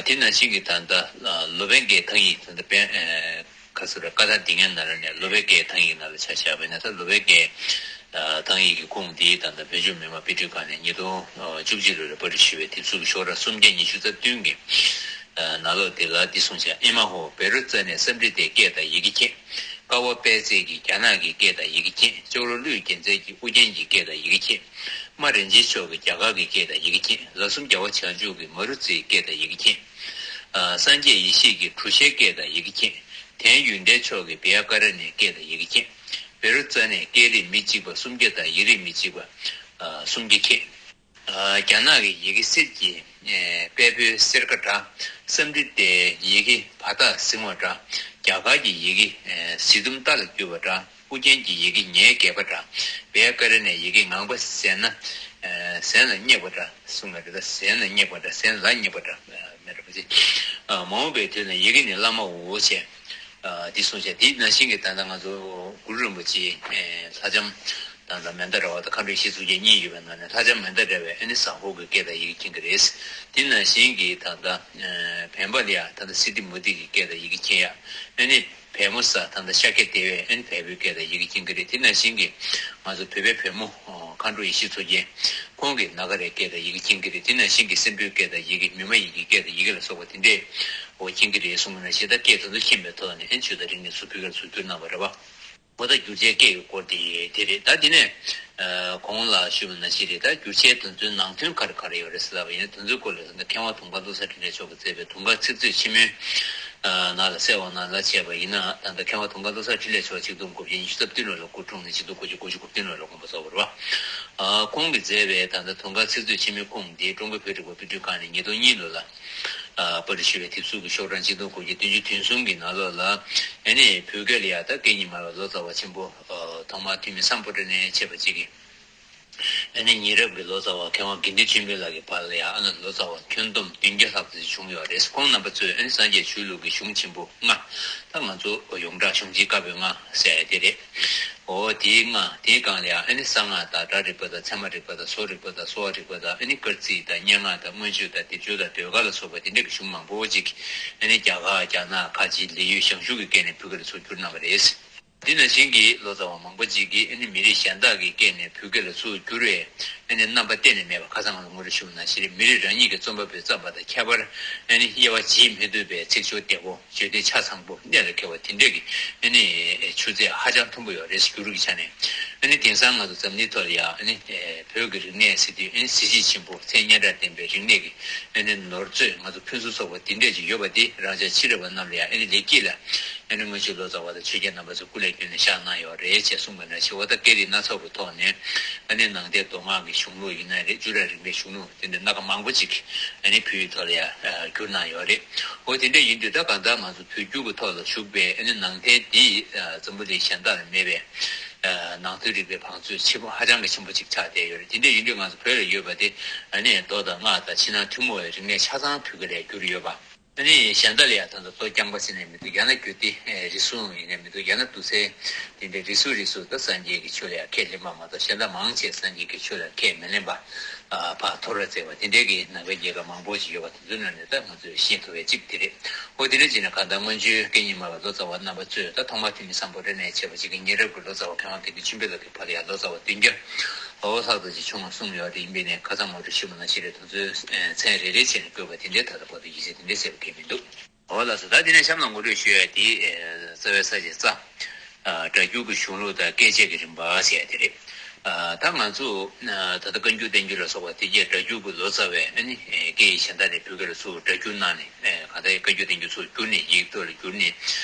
དེ་ནང་བཞིན་གྱི་ད་ལྟ་སློ་བན་སྐད་ཐང་ཡིག་ད་ལྟ་པན་ཁ་སོ་ར་ཀ་ཐ་འདི་ངན་ནང་ལ་ནས་སློ་བན་སྐད་ཐང་ཡིག་ནང་ལ་ཆ་བཞག་པ་ཡིན་ན་ད་སློ་བན་སྐད་ཐང་ཡིག་གི་ཁུངས་འདི་ད་ལྟ་བོད་ལྗོངས་མི་དམངས་དཔེ་སྐྲུན་ཁང་ནས་ཉིས་སྟོང་བཅུ་གཅིག་ལོ་ལ་པར་སྐྲུན་ཞུས་པའི་དེབ་གཟུགས་ཀྱི་ཤོག་གྲངས་སུམ་བརྒྱ་ཉི་ཤུ་རྩ་བདུན་གྱི་ནང་ལོགས་དེ་ལ་འདི་གསུངས་བཞག་ཨེ་མ་ཧོ། བཻ་རོ་ཙ་ནས་སཾ་སྐྲྀ་ཏའི་སྐད་དང་ཡི་གེ་མཁྱེན། ཀ་བ་པད་ཚལ་གྱིས་རྒྱ་ནག་གི་སྐད་དང་ཡི་གེ་མཁྱེན། ཅོག་རོ་ཀླུའི་རྒྱལ་མཚན་གྱིས་ཨུ་རྒྱན་གྱི་སྐད་དང་ཡི་གེ་མཁྱེན། རྨ་རིན་ཆེན་མཆོག་གིས་རྒྱ་གར་གྱི་སྐད་དང་ཡི་གེ་མཁྱེན། ལ་གསུམ་རྒྱལ་བ་བྱང་ཆུབ་ཀྱིས་མ་རུ་ཙིའི་སྐད་དང་ཡི་གེ་མཁྱེན། ཨ། སངས་རྒྱས་ཡེ་ཤེས་ཀྱིས་གྲུ་ཤའི་སྐད་དང་ཡི་གེ་མཁྱེན། དན་ཡོན་ཏན་མཆོག་གིས་བི་ཡ་ཀ་ར་ཎའི་སྐད་དང་ཡི་གེ་མཁྱེན། བཻ་རོ་ཙ་ནས་སྐད་རིགས་མི་གཅིག་པ་སུམ་བརྒྱ་དང་ཡིག་རིགས་མི་གཅིག་པ་ཨ། སུམ་བརྒྱ་མཁྱེན། ཨ། རྒྱ་ནག་གི་ཡི་གེ་གསེར་གྱི་ཨེ། དཔལ་བོའི་གསེར་ཁ་འདྲ། སཾ་སྐྲྀ་ཏའི་ཡི་གེ་བ་ཏ་ཟིང་བ་འདྲ། རྒྱ་གར་གྱི་ཡི་གེ་ཨེ། གཟི་དུམ་རྟ་ལ་བསྒྱུར་བ་འདྲ། ཨུ་རྒྱན་གྱི་ཡི་གེ་ཉའི་སྒལ་པ་འདྲ། བི་ཡ་ཀ་ར་ཎའི་ཡི་གེ་ངང་པ་ཟས་ན་ཨེ། ཟས་ལ་སྙེག་པ་འདྲ་གསུངས་པ་རེད། ད་ཟས་ན་སྙེག་པ་འདྲ། ཟས་ལ་སྙེག་པ་འདྲ་མེད་འདྲ་པོ་ཅི། ཨ། མ་འོངས་པའི་དུས་ན་ཡི་གེ་ནི་བླ་མའོ་ཞེས། ཨ། འདི་གསུངས་བྱས། དེ་ནང་བཞིན་གྱི་ད་ལྟ་ང་ཚོ་གུ་རུ་རིན་པོ་ཆེའི་ཨེ། ལྷ་ལྕམ་དང་ད་མནྡ་ར་བ་དང་མཁའ་འགྲོ་ཡེ་ཤེས་མཚོ་རྒྱལ་གཉིས་ཡོད་པའི་ནང་ནས་ལྷ་ལྕམ་མནྡ་ར་བས་ཨ་ནི་ཟ་ཧོར་གྱི་སྐད་དང་ཡི་གེ་མཁྱེན་གྱི་རེད། དེ་ནང་བཞིན་གྱི་ད་ལྟ་ཨེ། བེམ་པ་ལ་ཡ་ད་ལྟ་སིདྡྷི་མུ་ཏིག་གི་སྐད་དང་ཡི་གེ་མཁྱེན་ཡ། ཨ་ནི་བལ་མོ་ཟ་ད་ལྟ་ཤཱཀྱ་དེ་བས་ཨ་ནི་བལ་པོའི་སྐད་དང་ཡི་གེ་མཁྱེན་གྱི་རེད། དེ་ནང་བཞིན་གྱི་ང་ཚོ་བོད་པའི་བུ་མོ་མཁའ་འགྲོ་ཡེ་ཤེས་མཚོ་རྒྱལ་ཁོང་གིས་ན་ག་རའི་སྐད་དང་ཡི་གེ་མཁྱེན་གྱི་རེད། དེ་ནང་བཞིན་གྱི་སྲིན་པོའི་སྐད་དང་ཡི་གེ། མི་མ་ཡིན་གྱི་སྐད་དང་ཡི་གེ་ལ་སོགས་པ་དེ་འདྲས་འོ་མཁྱེན་གྱི་རེད་གསུངས་པ་ནང་བཞིན། ད་སྐད་དེ་ཚོ་མཁྱེན་པའི་ཐོག་ནས་ཨེ་ཆོས་དང་རིག་གནས་ཚུར་བོད་སྐད་ལ་ཚུར་བསྒྱུར་གནང་བ་རེད་བ། འོ་ད་བསྒྱུར་བྱའི་སྐད་ཀྱི་སྐོར་དེ་དེ་རེད། ད་དེ་ནས་ཨ། གོང་ལ་ཞུས་པ་ནང་བཞིན་རེད། ད་བསྒྱུར་བྱའི་དོན་ཚན་ནང་དོན་ག་རེ་ག་རེ་ཡོད་རེད་ཟེར་ལབ་པ་ཡིན་ན། དོན་ཚན་སྐོར་ལ་ད་མཁས་དབང་དུང་དཀར་བློ་བཟང་འཕྲིན་ལས་མཆོག་གིས་མཛད་པའི་དུང་དཀར་ཚིག་མཛོད་ཆེན་མོའི་ནང་ལ་གསལ་བ་ནང་ལ་བྱས་པ་ཡིན་ན། ད་ལྟ་མཁས་དབང་དུང་དཀར་བློ་བཟང་འཕྲིན་ལས་མཆོག་ཆིག་སྟོང་དགུ་བརྒྱ་ཉི་ཤུ་རྩ་བདུན་ལོ་ལ་སྐུ་འཁྲུངས་ནས་ཆིག་སྟོང་དགུ་བརྒྱ་དགུ་བཅུ་གོ་བདུན་ལོ་ལ་དགོངས་པ་རྫོགས་པ་རེད་བ། ཨ། ཁོང་གིས་མཛད་པའི་ད་ལྟ་དུང་དཀར་ཚིག་མཛོད་ཆེན་མོའི་ཁུངས་འདི་ཀྲུང་གོའི་བོད་རིག་པ་དཔེ་སྐྲུན་ཁང་ནས་ཉིས་སྟོང་གཉིས་ལོ་ལ་ཨ། པར་སྐྲུན་ཞུས་པའི་དེབ་གཟུགས་ཀྱི་ཤོག་གྲངས་ཆིག་སྟོང་དགུ་བརྒྱ་བདུན་ཅུ་དོན་གསུམ་གྱི་ནང་ལོགས་ལ། ཨ་ནི་བོད་སྐད་ལ་ཡ་ད་སྐད་གཉིས་སྨྲ་བའི་ལོ་ཙཱ་བ་ཆེན་པོ་ཨ། ཐོག་མར་ཐོན་མི་སམ་བྷོ་ཊ་ནས་མཆེད་པ་གཅིག་གིས། ཨ་ནི་ཉེ་རབས་ཀྱི་ལོ་ཙཱ་བ་མཁས་དབང་དགེ་འདུན་ཆོས་འཕེལ་ལགས་ཀྱི་བར་ལ་ཡང་ཨ་ནི་ལོ་ཙཱ་བ་ཁྱོན་བསྡོམས་བདུན་བརྒྱ་ལྷག་ཙམ་བྱུང་ཡོད་རེད། ཁོང་རྣམ་པ་ཚོས་ཨ་ནི་སངས་རྒྱས་ཆོས་ལུགས་ཀྱི་གཞུང་ཆེན་པོ་ལྔ། ད་ང་ཚོ་ཡོངས་གྲགས་གཞུང་ཆེན་བཀའ་པོད་ལྔ་ཟེར་ཡ་དེ་རེད། འོ་དེའི་ལྔ། དེའི་སྒང་ལ་ཡང་ཨ་ནི་གསང་སྔགས་དང་སྒྲ་རིག་པ་དང་ཚད་མ་རིག་པ་དང་བཟོ་རིག་པ་དང་གསོ་བ་རིག་པ་དང་། ཨ་ནི་སྐར་རྩིས་དང་སྙན་ངག་དང་མངོན་བརྗོད་དང་སྡེབ་སྦྱོར་དང་ཟློས་གར་ལ་སོགས་པ་དེ་འདྲ་གི་གཞུང་མང་པོ་ཅིག་ཨ་ནི་རྒྱ་གར། རྒྱ་ནག། ཁ་ཆེ། ལི་ཡུལ། ཞང་ཞུང་གི་སྐད་ནས་བོད་སྐད་ལ་ཚུར་བསྒྱུར་གནང་བ་རེད། འདི་ནང་བཞིན་གྱི་ལོ་ཙཱ་བ་མང་པོ་ཅིག་གིས་ཨ་ནི་མི་རིགས་གཞན་དག་གི་སྐད་ནས་བོད་སྐད་ལ་ཚུར་བསྒྱུར་བའི་ཨ་ནི་རྣམ་པ་གཏན་ནས་མེད་པ། ཁ་སང་ང་ཚོ་སྔོན་འགྲོ་ཞུས་པ་ནང་བཞིན་རེད། མི་རིགས་རང་ཉིད་ཀྱི་རྩོམ་པ་པོས་བརྩམས་པ་དང་ཁྱད་པར། ཨ་ནི་དབྱེ་བ་འབྱེད་མི་ཐུབ་པའི་ཚིག་སྦྱོར་བདེ་བོ། བརྗོད་བདེ་ཆ་ཚང་པོ། གནད་ལ་འཁེལ་བ་དེ་འདྲས་ཀྱི་ཨ་ནི་ཆུ་ཚད་ཧ་ཅང་མཐོན་པོ་ཡོད་རེད། བསྒྱུར་གྱི་ཆ་ནས། ཨ་ནི་དེང་སང་ང་ཚོ་འཛམ་གླིང་ཐོག་ལ་ཡང་ཨ་ནི་བོད་ཀྱི་རིག་གནས་ཟེར་དུས་ཨ་ནི་གཟི་བརྗིད་ཆེན་པོ། མཚན་སྙན་གྲགས་ལྡན་པའི་རིག་གནས་ཀྱི་ཨ་ནི་ནོར་མཛོད། ང་ཚོ་ཕུན་སུམ་ཚོགས་པ་འདི་འདྲས་ཅིག་ཡོད་པ་འདི་རང་ཅག་ཕྱི་རབས་པ་རྣམས་ལ་ཡང་ཨ་ནི་ལེགས་སྐྱེས་ལ་ཨ་ནི་སྔོན་བྱོན་ལོ་ཙཱ་བ་དང་ཆོས་རྒྱལ་རྣམ་པ་ཚོས་སྐུ་ལས་བསྐྱོན་ནས་བཞག་གནང་ཡོད་རེད་ཅེས་གསུངས་པ་ནང་བཞིན། འོ་ད་སྐད་རིགས་སྣ་ཚོགས་ཀྱི་ཐོག་ནས་ཨ་ནི་ནང་བསྟན་མདོ་སྔགས་ཀྱི་གཞུང་ལུགས་ཡིན་ན་རེད། བཅུ་ཕྲག་རིག་པའི་གཞུང་ལུགས་དེ་འདྲ་སྣ་ཁ་མང་པོ་ཅིག་ཨ་ནི་བོད་ཡིག་ཐོག་ལ་ཡང་བསྒྱུར་གནང་ཡོད་རེད། འོ་དེ་འདྲ་ཡིན་དུས་ད་གང་ལྟར་ང་ཚོ་བོད་བསྒྱུར་གྱི་ཐོག་ལ་ཞུགས་པའི་ཨ་ནི་ནང་བསྟན་འདི་འཛམ་བུ་གླིང་གཞན་དག་ལ་མེད་པའི་ནང་དོན་རིག་པའི་བང་མཛོད་ཆེན་པོ་ཧ་ཅང་གི་ཆེན་པོ་ཅིག་ཆགས་བསྡད་ཡོད་རེད། དེ་འདྲ་ཡིན་དུས་ང་ཚོ་བོད་ལ་ཡོད་པ་དེ་ཨ་ནི་མདོ་དང་སྔགས་དང་ཕྱི་ནང་ཐུན་མོང་བའི་རིག་གནས་ཆ་ཚང་བོད་སྐད་ལ་བསྒྱུར་ཡོད་པ། ཨ་ནི་གཞན་དག་ལ་ཡང་ད་ལྟ་མདོ་རྐྱང་པ་ཟེར་ནས་མི་འདུག་ཡང་ན་རྒྱུད་སྡེ་རིགས་གསུམ་ཡིན་ནས་མི་འདུག་ཡང་ན་འདུག་སེ་དེ་འདྲའི་རིགས་གསུམ་རིགས་གསུམ། ད་སངས་རྒྱས་ཀྱི་ཆོས་ལ་ཡང་ཁས་ལེན་པ་མ་གཏོགས་གཞན་དག་མང་ཆེ་སངས་རྒྱས་ཀྱི་ཆོས་ལ་ཁས་མི་ལེན་པ། ཨ། ཕར་ཐོར་བར་བརྩེགས་པ་དེ་འདྲའི་གི་ནང་པའི་རྒྱལ་ཁབ་མང་པོ་ཞིག་ཡོད་པ་དེ་ཚོའི་ནང་ནས་ད་ང་ཚོས་ཤེས་ཐུབ་པའི་གཅིག་དེ་རེད། འོ་དེ་འདྲ་བྱས་ན་གང་ལྟར་སྔོན་བྱོན་སྐད་གཉིས་སྨྲ་བའི་ལོ་ཙཱ་བ་རྣམ་པ་ཚོས་ད་ཐོག་མར་ཐོན་མི་སམ་བྷོ་ཊ་ནས་བྱས་པ་ཅིག་གི་ཉེ་རབས་ཀྱི་ལོ་ཙཱ་བ་མཁས་དབང་དགེ་འདུན་ཆོས་འཕེལ་ལགས་ཀྱི་བར་ལ་ཡང་ལོ་ཙཱ་བ་བདུན་བརྒྱ་ལྷག་ཙམ་ཅིག་བྱུང་བ་གསུངས་ཡོད་རེད། ཡིན་པས་ནས་ཁ་སང་ང་ཚོས་ཞུས་པ་ནང་བཞིན་རེད། དེ་ཚོའི་མཚན་རེ་རེ་བྱས་ནས་བཀོད་པ་དེ་འདྲའི་ད་ལྟ་བར་དུ་ཡིད་ཆེས་དེ་འདྲའི་གསལ་པོ་གང་ཡང་མི་འདུག་འོ་ལགས་སོ། ད་དེ་ནས་གཤམ་ལ་ངོ་སྤྲོད་ཞུ་ཡ་དེ་རྩ་བའི་ས་བཅད་རྩ། སྒྲ་སྒྱུར་གྱི་གཞུང་ལུགས་དང་སྐད་བཅད་ཀྱི་རིམ་པ་ཟེར་ཡ་དེ་རེད། ད་ང་ཚོ་ད་ལྟ་བཀའ་འགྱུར་བསྟན་འགྱུར་ལ་སོགས་པ་དེ་གྱད་སྒྲ་སྒྱུར་གྱི་ལོ་ཙཱ་བས་ཨ་ནི་སྐད་ཡིག་གཞན་དག་ནས་བོད་སྐད་ལ་ཚུར་སྒྲ་བསྒྱུར་གནང་ནས། གང་ལྟར་བཀའ་འགྱུར་བསྟན་འགྱུར་ཚུར་བསྒྱུར་ནས་ཡིག་ཐོག་ལ་བསྒྱུར་ནས།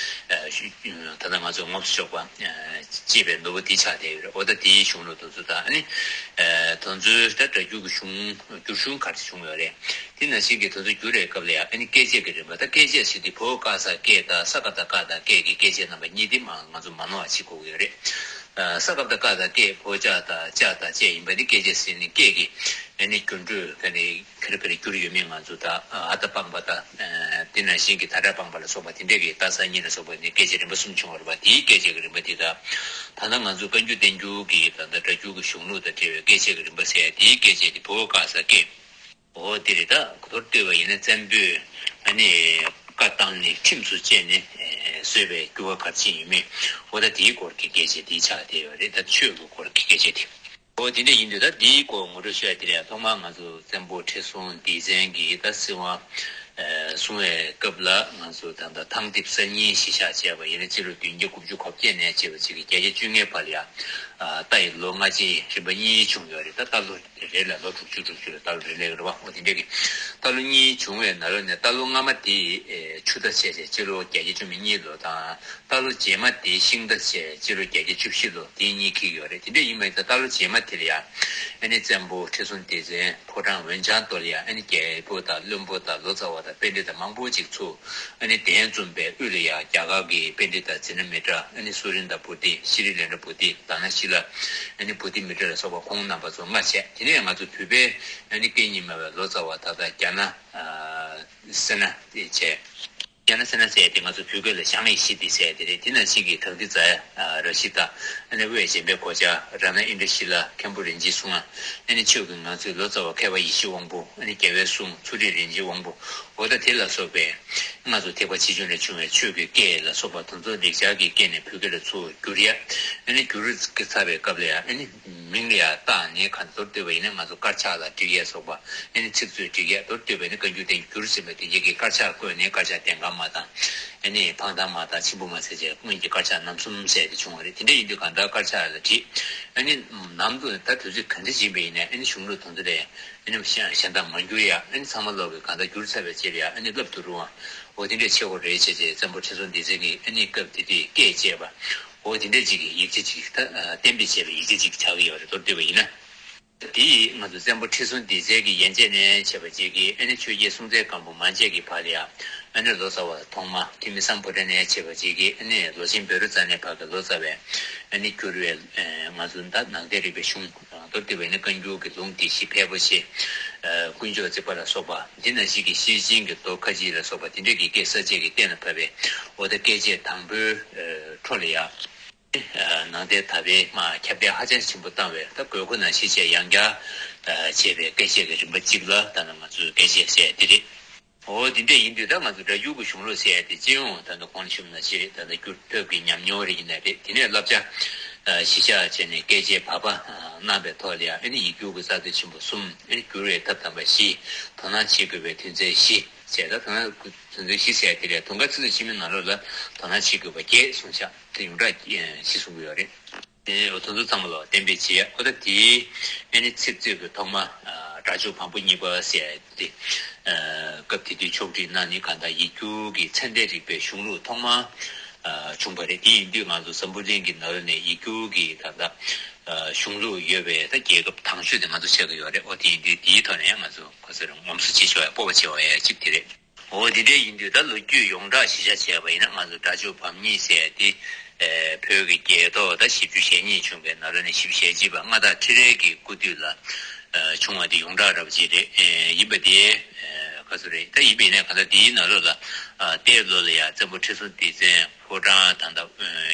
ད་ལྟ་ང་ཚོས་ངོམས་སུ་ཆོག་པ་ཅེས་པའི་ནོར་བུ་འདི་ཆགས་བསྡད་ཡོད་རེད། འོ་ད་དེའི་གཞུང་ལུགས་དེ་ཚོ་དང་། ཨ་ནི་དེ་ཚོའི་ད་སྒྲ་སྒྱུར་གྱི་གཞུང་བསྒྱུར་གཞུང་ག་རེ་བྱུང་ཡོད་རེད། དེ་ནང་བཞིན་གྱི་དེ་ཚོ་བསྒྱུར་བའི་སྐབས་ལ་ཡང་ཨ་ནི་སྐད་བཅད་ཀྱི་རིམ་པ། ད་སྐད་བཅད་ཟེར་དུས་བོད་ཀ་ས་སྐད་དང་ས་ཀ་བཏགས་སྐ་དང་སྐད་ཀྱི་སྐད་བཅད་རྣམ་པ་གཉིས་དེ་མ་ང་ཚོ་མ་ནོར་བ་བྱེད་དགོས་ཀྱི་ཡོད་རེད། ཨ། ས་ཀ་བཏགས་སྐ་དང་སྐད། བོད་ལྕགས་དང་ལྕགས་དང་བཅས་ཡིན་པ་ནི་སྐད་བཅད་ཟེར་ནས་སྐད་ཀྱི་ཨ་ནི་འགྱུར་འགྲོས་ག་ནས་ག་རེ་ག་རེ་བསྒྱུར་ཡོད་མེད་ང་ཚོ་ད་འ་དང་པང་པ་དང་། ཨ། དེ་ནང་བཞིན་གྱི་ད་སྒྲ་སྤངས་པ་ལ་སོགས་པ་དེ་འདྲས་ཀྱི་རྟགས་གསར་རྙིང་ལ་སོགས་པ་ནི་སྐད་ཆའི་རིམ་པ་གསུམ་བྱུང་བ་རེད་པ། དེའི་སྐད་ཆའི་རིམ་པ་དེ་དག་ད་ལྟ་ང་ཚོ་བཀའ་འགྱུར་བསྟན་འགྱུར་གྱི་ད་ལྟ་སྒྲ་སྒྱུར་གྱི་གཞུང་ལུགས་དང་འབྲེལ་བའི་སྐད་ཆའི་རིམ་པ་ཟེར་དེའི་སྐད་ཆ་དེ་བུ་བོ་ག་ས་སྐད། འོ་དེ་རེད། ད་མདོར་བསྡུས་པ་ཡིན་ན་བཙན་པོས་ཨ་ནི་བཀའ་བཏང་ནས་ཁྲིམས་སུ་བཅས་ནས་བཟོས་པའི་འགྱུར་བ་ག་རེ་ཅིག་ཡིན་མིན། འོ་ད་དེའི་སྐོར་གྱི་སྐད་ཆ་དེ་ཆགས་བསྡད་ཡོད་རེད། ད་ཆོས་ཀྱི་སྐོར་གྱི་སྐད་ཆ་དེ། འོ་དེ་འདྲ་ཡིན་དུས་ད་འདིའི་སྐོར་ངོ་སྤྲོད་ཞུ་ཡ་དེ་རེད། ཐོག་མར་ང་ཚོ་བཙན་པོ་ཁྲི་སྲོང་ལྡེ་བཙན་གྱིས་ད་སྲིད་དབང་བཟུང་བའི་སྐབས་ལ་ང་ཚོ་ད་ལྟ་ཐང་རྡིབ་གསར་རྙིང་གཞིས་ཆགས་བྱས་པ་ཡིན་ན་སྤྱི་ལོ་བདུན་བརྒྱ་དགུ་བཅུ་གོ་བརྒྱད་ནས་བྱས་པ་ཅིག་གི་བརྒྱད་བརྒྱ་བཅོ་ལྔའི་བར་ལ་ཡ། རྟ་ཡི་ལོ་སྔ་ཕྱི་རིམ་པ་གཉིས་བྱུང་ཡོད་རེད། ད་རྟ་ལོ་རེ་ལ་ལོ་དྲུག་ཅུ་དྲུག་ཅུ་ལ་རྟ་ལོ་རེ་ལ་རེད་པ། འོ་དེ་འདྲ་གི་རྟ་ལོ་གཉིས་བྱུང་བའི་ནང་ལོགས་ནས་རྟ་ལོ་སྔ་མ་དེ་ཆུ་རྟ་བྱས་བྱས་སྤྱི་ལོ་བརྒྱད་བརྒྱ་བཅུ་མེད་གཉིས་ལོ་དང་། རྟ་ལོ་རྗེས་མ་དེ་ཤིང་རྟ་བྱས་སྤྱི་ལོ་བརྒྱད་བརྒྱ་བཅུ་བཞི་ལོ། དེ་གཉིས་འཁེལ་ཡོད་རེད། དེ་འདྲ་ཡིན་པ་ཡིན་ཙང་རྟ་ལོ་རྗེས་མ་དེ་ལ་ཡང་ཨ་ནི་བཙན་པོ་ཁྲི་སྲོང་ལྡེ་བཙན་ཕོ་བྲང་འོན་ལྕང་རྡོ་ལ་ཡང་ཨ་ནི་རྒྱལ་པོ་དང་བློན་པོ་དང་ལོ་ཙཱ་བ་དང་པཎྜི་ཏ་མང་པོ་ཅིག་ཚུགས། ཨ་ནི་གདན་འཛོམས་པའི་དབུས་ལ་ཡང་རྒྱ་གར་གྱི་པཎྜི་ཏ་ཛི་ན་མི་ཏྲ། ཨ་ནི་སུ་རིན་དྲ་བོ་དྷི། ཤྲི་ལེནྡྲ་བོ་དྷི། དྷ་ན་ཤི་ལ། ཨ་ནི་བོ་དྷི་མི་ཏྲ་ལ་སོགས་པ་ཁོང་རྣམ་པ་ཚོ་ལྔ་བྱས། དེ་ནས་ང་ཚོ་བོད་པའི་ཨ་ནི་སྐད་གཉིས་སྨྲ་བའི་ལོ་ཙཱ་བ་ད་ལྟ་རྒྱ་ནག་སེ་ན་དེ་བྱས། རྒྱ་ནག་སེ་ན་ཟེར་ཡ་དེ་ང་ཚོ་བོད་སྐད་ལ་ཞང་ཡེ་ཤེས་ཏེ་ཟེར་ཡ་དེ་རེད། དེ་ནང་བཞིན་གྱི་དག་ཐེར་ཛ་ཡ་ར་ཤི་ཏ། ཨ་ནི་དབུས་འཇམ་དཔལ་གོ་ཆ། རཏྣ་ཨིནྡྲ་ཤི་ལ། མཁན་པོ་རིན་ཆེན་གསུང་ང་། ཨ་ནི་ཆོས་ཀྱི་ངང་ཚུལ་ལོ་ཙཱ་བ་མཁས་པ་ཡེ་ཤེས་དབང་པོ། ཨ་ནི་རྒྱལ་བའི་གསུང་ཚུལ་ཁྲིམས་རིན་ཆེན་དབང་པོ། འོ་ད་དེ་ལ་སོགས་པའི་ང་ཚོ་ཐེག་པ་ཆེ་ཆུང་ལས་བྱུང་བའི་ཆོས་ཀྱི་སྐད་ལ་སོགས་པ་དེ་ཚོ་ལེགས་སྦྱར་གྱི་སྐད་ནས་བོད་སྐད་ལ་ཚུར་བསྒྱུར་ཡ། ཨ་ནི་བསྒྱུར་ཚར་བའི་སྐབས་ལ་ཡང་ཨ་ནི། མིང་ལ་ཡང་བཏགས་ནས་གང་མདོར་བསྡུས་པ་ཡིན་ན་ང་ཚོ་དཀར་ཆག་ལ་བསྒྲིགས་ཡས་སོགས་པ། ཨ་ནི་ཚིག་མཛོད་བསྒྲིགས་ཡས། མདོར་བསྡུས་པ་ཡིན་ན་བཀའ་འགྱུར་བསྟན་འགྱུར་ཟེར་བའི་དེ་རྗེས་ཀྱི་དཀར་ཆག་བཀོད་ནས་དཀར་ཆག་ལྡན་དཀར་མ་དང་། ཨ་ནི་འཕང་ཐང་མ་དང་ཕྱིར་འབུམ་མ་ཟེར་བྱས་སྔོན་གྱི་དཀར་ཆག་རྣམ་གསུམ་ཟེར་དེ་བྱུང་བ་རེད། དེ་འདྲ་ཡིན་དུས་གང་ལྟར་དཀར་ཆག་ལ་བྲིས། ཨ་ནི་ནམ་དུ་ད་དུས་ཚོད་ག་འདྲ་ཕྱིན་པ་ཡིན་ན་ཨ་ནི་གཞུང་ལུགས་དེ་ཚོ་ལས་ཨ་ནི་གཞན་གཞན་དག་མ་འགྱུར་ཡ། ཨ་ནི་ཚང་མ་ལོག་གི་གང་ལྟར་འགྱུར་ཚར་བའི་རྗེས་ལ་ཡ་ཨ་ནི་བསླབ་ཏུ་རུང་བ། འོ་དེ་འདྲ་ཆེ་བོ་རེད་བྱས་བྱས་བཙན་པོ་ཁྲི་སྲོང་ལྡེ་བཙན་གྱིས་ཨ་ནི་སྐབས་དེ་དུས་སྐད་བཅས་པ། འོ་དེ་འདྲ་ཅིག་གི་ཡིག་ཆ་ཅིག་ད་གཏན་འབེབས་བྱས་པའི་ཡིག་ཆ་ཅིག་ཆགས་ཀྱི་ཡོད་རེད། མདོར་བསྡུས་པ་ཡིན་ན། དེ་ཡིས་ང་ཚོ་བཙན་པོ་ཁྲི་སྲོང་ལྡེ་བཙན་གྱི་ཡན་ཆད་ནས་བྱས་པ་ཅིག་གིས་ཨ་ནི་ཆོས་རྒྱལ་སྲོང་བཙན་སྒམ་པོ་མན་ཆད་ཀྱི་བར་ལ་ཡ། ཨ་ནི་ལོ་ཙཱ་བ་ཐོག་མ་ཐོན་མི་སམ་བྷོ་ཊ་ནས་བྱས་པ་ཅིག་གིས་ཨ་ནི་ལོ་ཆེན་བཻ་རོ་ཙ་ནའི་བར་གྱི་ལོ་ཙཱ་བའི་ཨ་ནི་བསྒྱུར་བའི་ང་ཚོ་ད་ནང་བསྟན་རིག་པའི་གཞུང་མདོར་བསྡུས་པ་ཡིན་ན་བཀའ་འགྱུར་གྱི་ལུང་དེ་བཞི་ཕལ་པོ་ཆེ། དཀོན་མཆོག་བརྩེགས་པ་ལ་སོགས་པ་འདི་ནང་བཞིན་གྱི་ཤེར་ཕྱིན་གྱི་མདོ་ཁ་ཅིག་ལ་སོགས་པ་དེ་འདྲས་ཀྱི་སྐད་གསར་བཅད་ཀྱིས་གཏན་ལ་ཕབ་པའི་འོ་ད་སྐད་བཅད་དང་པོའི་འཕྲོ་ལ་ཡ། ནང་བསྟན་དར་སྤེལ་མ་ཁྱབ་གདལ་ཧ་ཅང་ཆེན་པོ་བཏང་བས་ད་དགོས་མཁོ་ནང་བཞིན་བྱས་ཡང་བསྐྱར་བྱས་པའི་སྐད་བཤད་ཀྱི་རིམ་པ་གཅིག་ལ་ད་ནི་ང་ཚོས་སྐད་བཤད་ཟེར་ཡ་འདི་རེད། འོ་འདི་འདྲས་ཡིན་དུས་ད་ང་ཚོ་སྒྲ་སྒྱུར་གྱི་གཞུང་ལུགས་ཟེར་ཡ་དེ་སྤྱི་ཡོངས་ད་ནི་གོང་ནས་ཞུས་པ་ནང་བཞིན་རེད། ད་ནི་སྒྱུར་ཐབས་ཀྱི་ཉམས་མྱོང་རེ་ཡིན་ན་རེད། དེ་ནས་བསླབ་བྱ་གཞི་བཞག་བྱས་ནས་སྐད་ཆའི་བར་པ་གནང་བའི་ཐོག་ལ་ཡང་ཨ་ནི་ཡིག་སྒྱུར་གྱི་རྩ་དོན་ཆེན་པོ་གསུམ། ཨ་ནི་བསྒྱུར་བའི་ཐབས་དམ་པ་བཞི། དོ་སྣང་བྱེད་དགོས་པའི་དོན་ཚན་བཞི་བྱས། ད་དོ་སྣང་དོན་ཚན་བཞི་ཟེར་ཡ་དེ་ལས་དུང་དཀར་ཚིག་མཛོད་ཆེན་མོའི་ནང་ལོགས་ལ་དོ་སྣང་བྱེད་དགོས་པ་བརྒྱད་གསུངས་ཤག་དེ་ཡོངས་གྲགས་ཤིག་གསུང་གི་ཡོད་རེད། དེ་འོ་དེ་ཚོ་ཚང་མ་ལ་གཏན་འབེབས་བྱེད་ཡ། འོ་ད་དེའི་ཨ་ནི་ཚིག་མཛོད་ཀྱི་ཐོག་མ་སྒྲ་སྦྱོར་བམ་པོ་གཉིས་པ་ཟེར་ཡ་དེ། སྐབས་དེ་དུས་ཕྱོགས་སྒྲིག་གནང་ནི་གང་ལྟར་ཡིག་སྒྱུར་གྱི་ཚད་ལྡན་རིག་པའི་གཞུང་ལུགས་ཐོག་མ་བྱུང་བ་རེད། དེ་ཡིན་དུས་ང་ཚོ་འཛམ་བུ་གླིང་གི་ནང་ལོགས་ནས་ཡིག་སྒྱུར་གྱི་ད་ལྟ་གཞུང་ལུགས་ཡོད་པའི་ད་རྒྱལ་ཁབ་དང་ཤོས་དེ་ང་ཚོ་ཆགས་ཀྱི་ཡོད་རེད། འོ་དེ་ཡིན་དུས་དེའི་ཐོག་ནས་ང་ཚོ་ག་ཚོད་རེད་ངོམ་སོ་བྱེད་ཆོག་ཡ་སྤོབས་པ་བྱེད་འོས་ཡ་གཅིག་དེ་རེད། འོ་དེ་འདྲ་ཡིན་དུས་ད་ལོ་རྒྱུས་ཡོངས་གྲགས་གཞི་བཞག་བྱས་པ་ཡིན་ན་ང་ཚོ་སྒྲ་སྦྱོར་བམ་གཉིས་ཟེར་ཡ་དེ་བོད་ཀྱི་རྒྱལ་ཐོག་ད་བཞི་བཅུ་ཞེ་གཉིས་བྱུང་བའི་ནང་ལོགས་ནས་བཞི་བཅུ་ཞེ་གཅིག་པ་མངའ་བདག་ཁྲི་རལ་གྱི་སྐུ་དུས་ལ་བྱུང་བ་དེ་ཡོངས་གྲགས་འདྲ་པོ་ཅིག་རེད། ཡིན་པ་དེ་ག་ཚོད་རེད། ད་ཡིན་པ་ཡིན་ན་གང་ལྟར་དེའི་ནང་ལོགས་ལ་ལྟའི་ལོ་ལ་ཡང་བཙན་པོ་ཁྲི་སྲོང་ལྡེ་བཙན་ཕོ་བྲང་ད་ལྟ་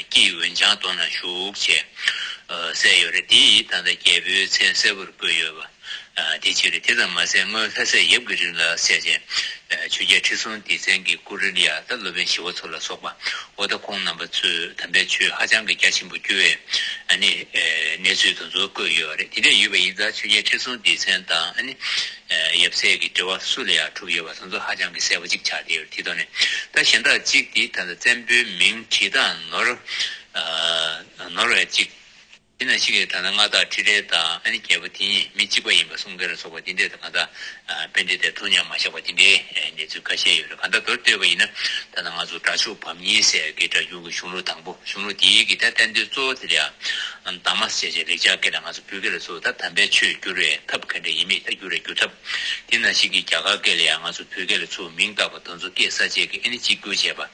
སྐྱིད་འོན་ལྕང་རྫོང་ན་བཞུགས་བྱས་གསལ་ཡོད་རེད། དེ་ཡིས་ད་ལྟ་རྒྱལ་པོའི་མཚན་གསལ་པོར་བཀོད་ཡོད་པ། དེ་གཅིག་རེད། དེ་ཙམ་མ་ཟད་སྔོན་ལྷ་སའི་ཡབ་ཀྱི་རིང་ལ་སྲས་ཆེན་ཆོས་རྒྱལ་ཁྲི་སྲོང་ལྡེ་བཙན་གྱི་སྐུ་རིང་ལ་ཡང་ད་སློབ་དཔོན་ཞི་བ་འཚོ་ལ་སོགས་པ་འོ་ད་ཁོང་རྣམ་པ་ཚོས་དམ་པའི་ཆོས་ཧ་ཅང་གི་རྒྱ་ཆེན་པོ་བསྒྱུར་བའི་ཨ་ནི་གནས་ཚུལ་དེ་ཚོ་བཀོད་ཡོད་རེད། དེ་འདྲ་ཡོད་པ་ཡིན་ཙང་ཆོས་རྒྱལ་ཁྲི་སྲོང་ལྡེ་བཙན་དང་ཨ་ནི་ཡབ་སྲས་ཀྱི་འབྲེལ་བ་སུ་ལ་ཡང་གྲུབ་ཡོད་པ་དེ་ཚོ་ཧ་ཅང་གི་གསལ་པོ་ཅིག་ཆགས་བསྡད་ཡོད་རེད། དེ་ཐོག་ནས་ད་གཞན་དག་གཅིག་དེ་ད་ལྟ་བཙན་པོའི་མིང་བྲིས་སྟངས་ནོར་ནོར་བའི་ཅིག་དེ་ནང་བཞིན་གྱི་ད་ལྟ་མངའ་བདག་ཁྲི་རལ་དང་ཨ་ནི་རྒྱལ་པོ་དེ་གཉིས་མི་གཅིག་པ་ཡིན་པ་གསུང་མཁན་ལ་སོགས་པ་དེ་འདྲས་དང་གང་ལྟར་པཎྜི་ཏས་ཐུགས་མཉམ་མ་བཞག་པ་དེ་འདྲའི་གནས་ཚུལ་ཁ་ཤས་ཡོད་རེད། གང་ལྟར་མདོར་བསྡུས་པ་ཡིན་ན་ད་ལྟ་ང་ཚོ་སྒྲ་སྦྱོར་བམ་གཉིས་ཟེར་གྱི་སྒྲ་སྒྱུར་གྱི་གཞུང་ལུགས་དང་པོ། གཞུང་ལུགས་དེའི་གི་ད་བསྟན་དོན་གཙོ་བོ་དེ་ལ་ཡང་གདམས་ངག་ཟེར་བྱས་ལེགས་སྦྱར་སྐད་ལ་ང་ཚོ་བོད་སྐད་ལ་བཟོ་ད་དམ་པའི་ཆོས་བསྒྱུར་བའི་ཐབས་ག་འདྲ་ཡིན་མིན་ད་བསྒྱུར་བའི་བསྒྱུར་ཐབས། དེ་ནང་བཞིན་གྱི་རྒྱ་གར་སྐད་ལ་ཡང་ང་ཚོ་བོད་སྐད་ལ་ཚུར་མིང་བཏགས་པ་དེ་ཚོ་སྐད་གསར་བཅད་ཀྱིས་ཨ་ནི་གཅིག་གྱུར་བྱས་པ་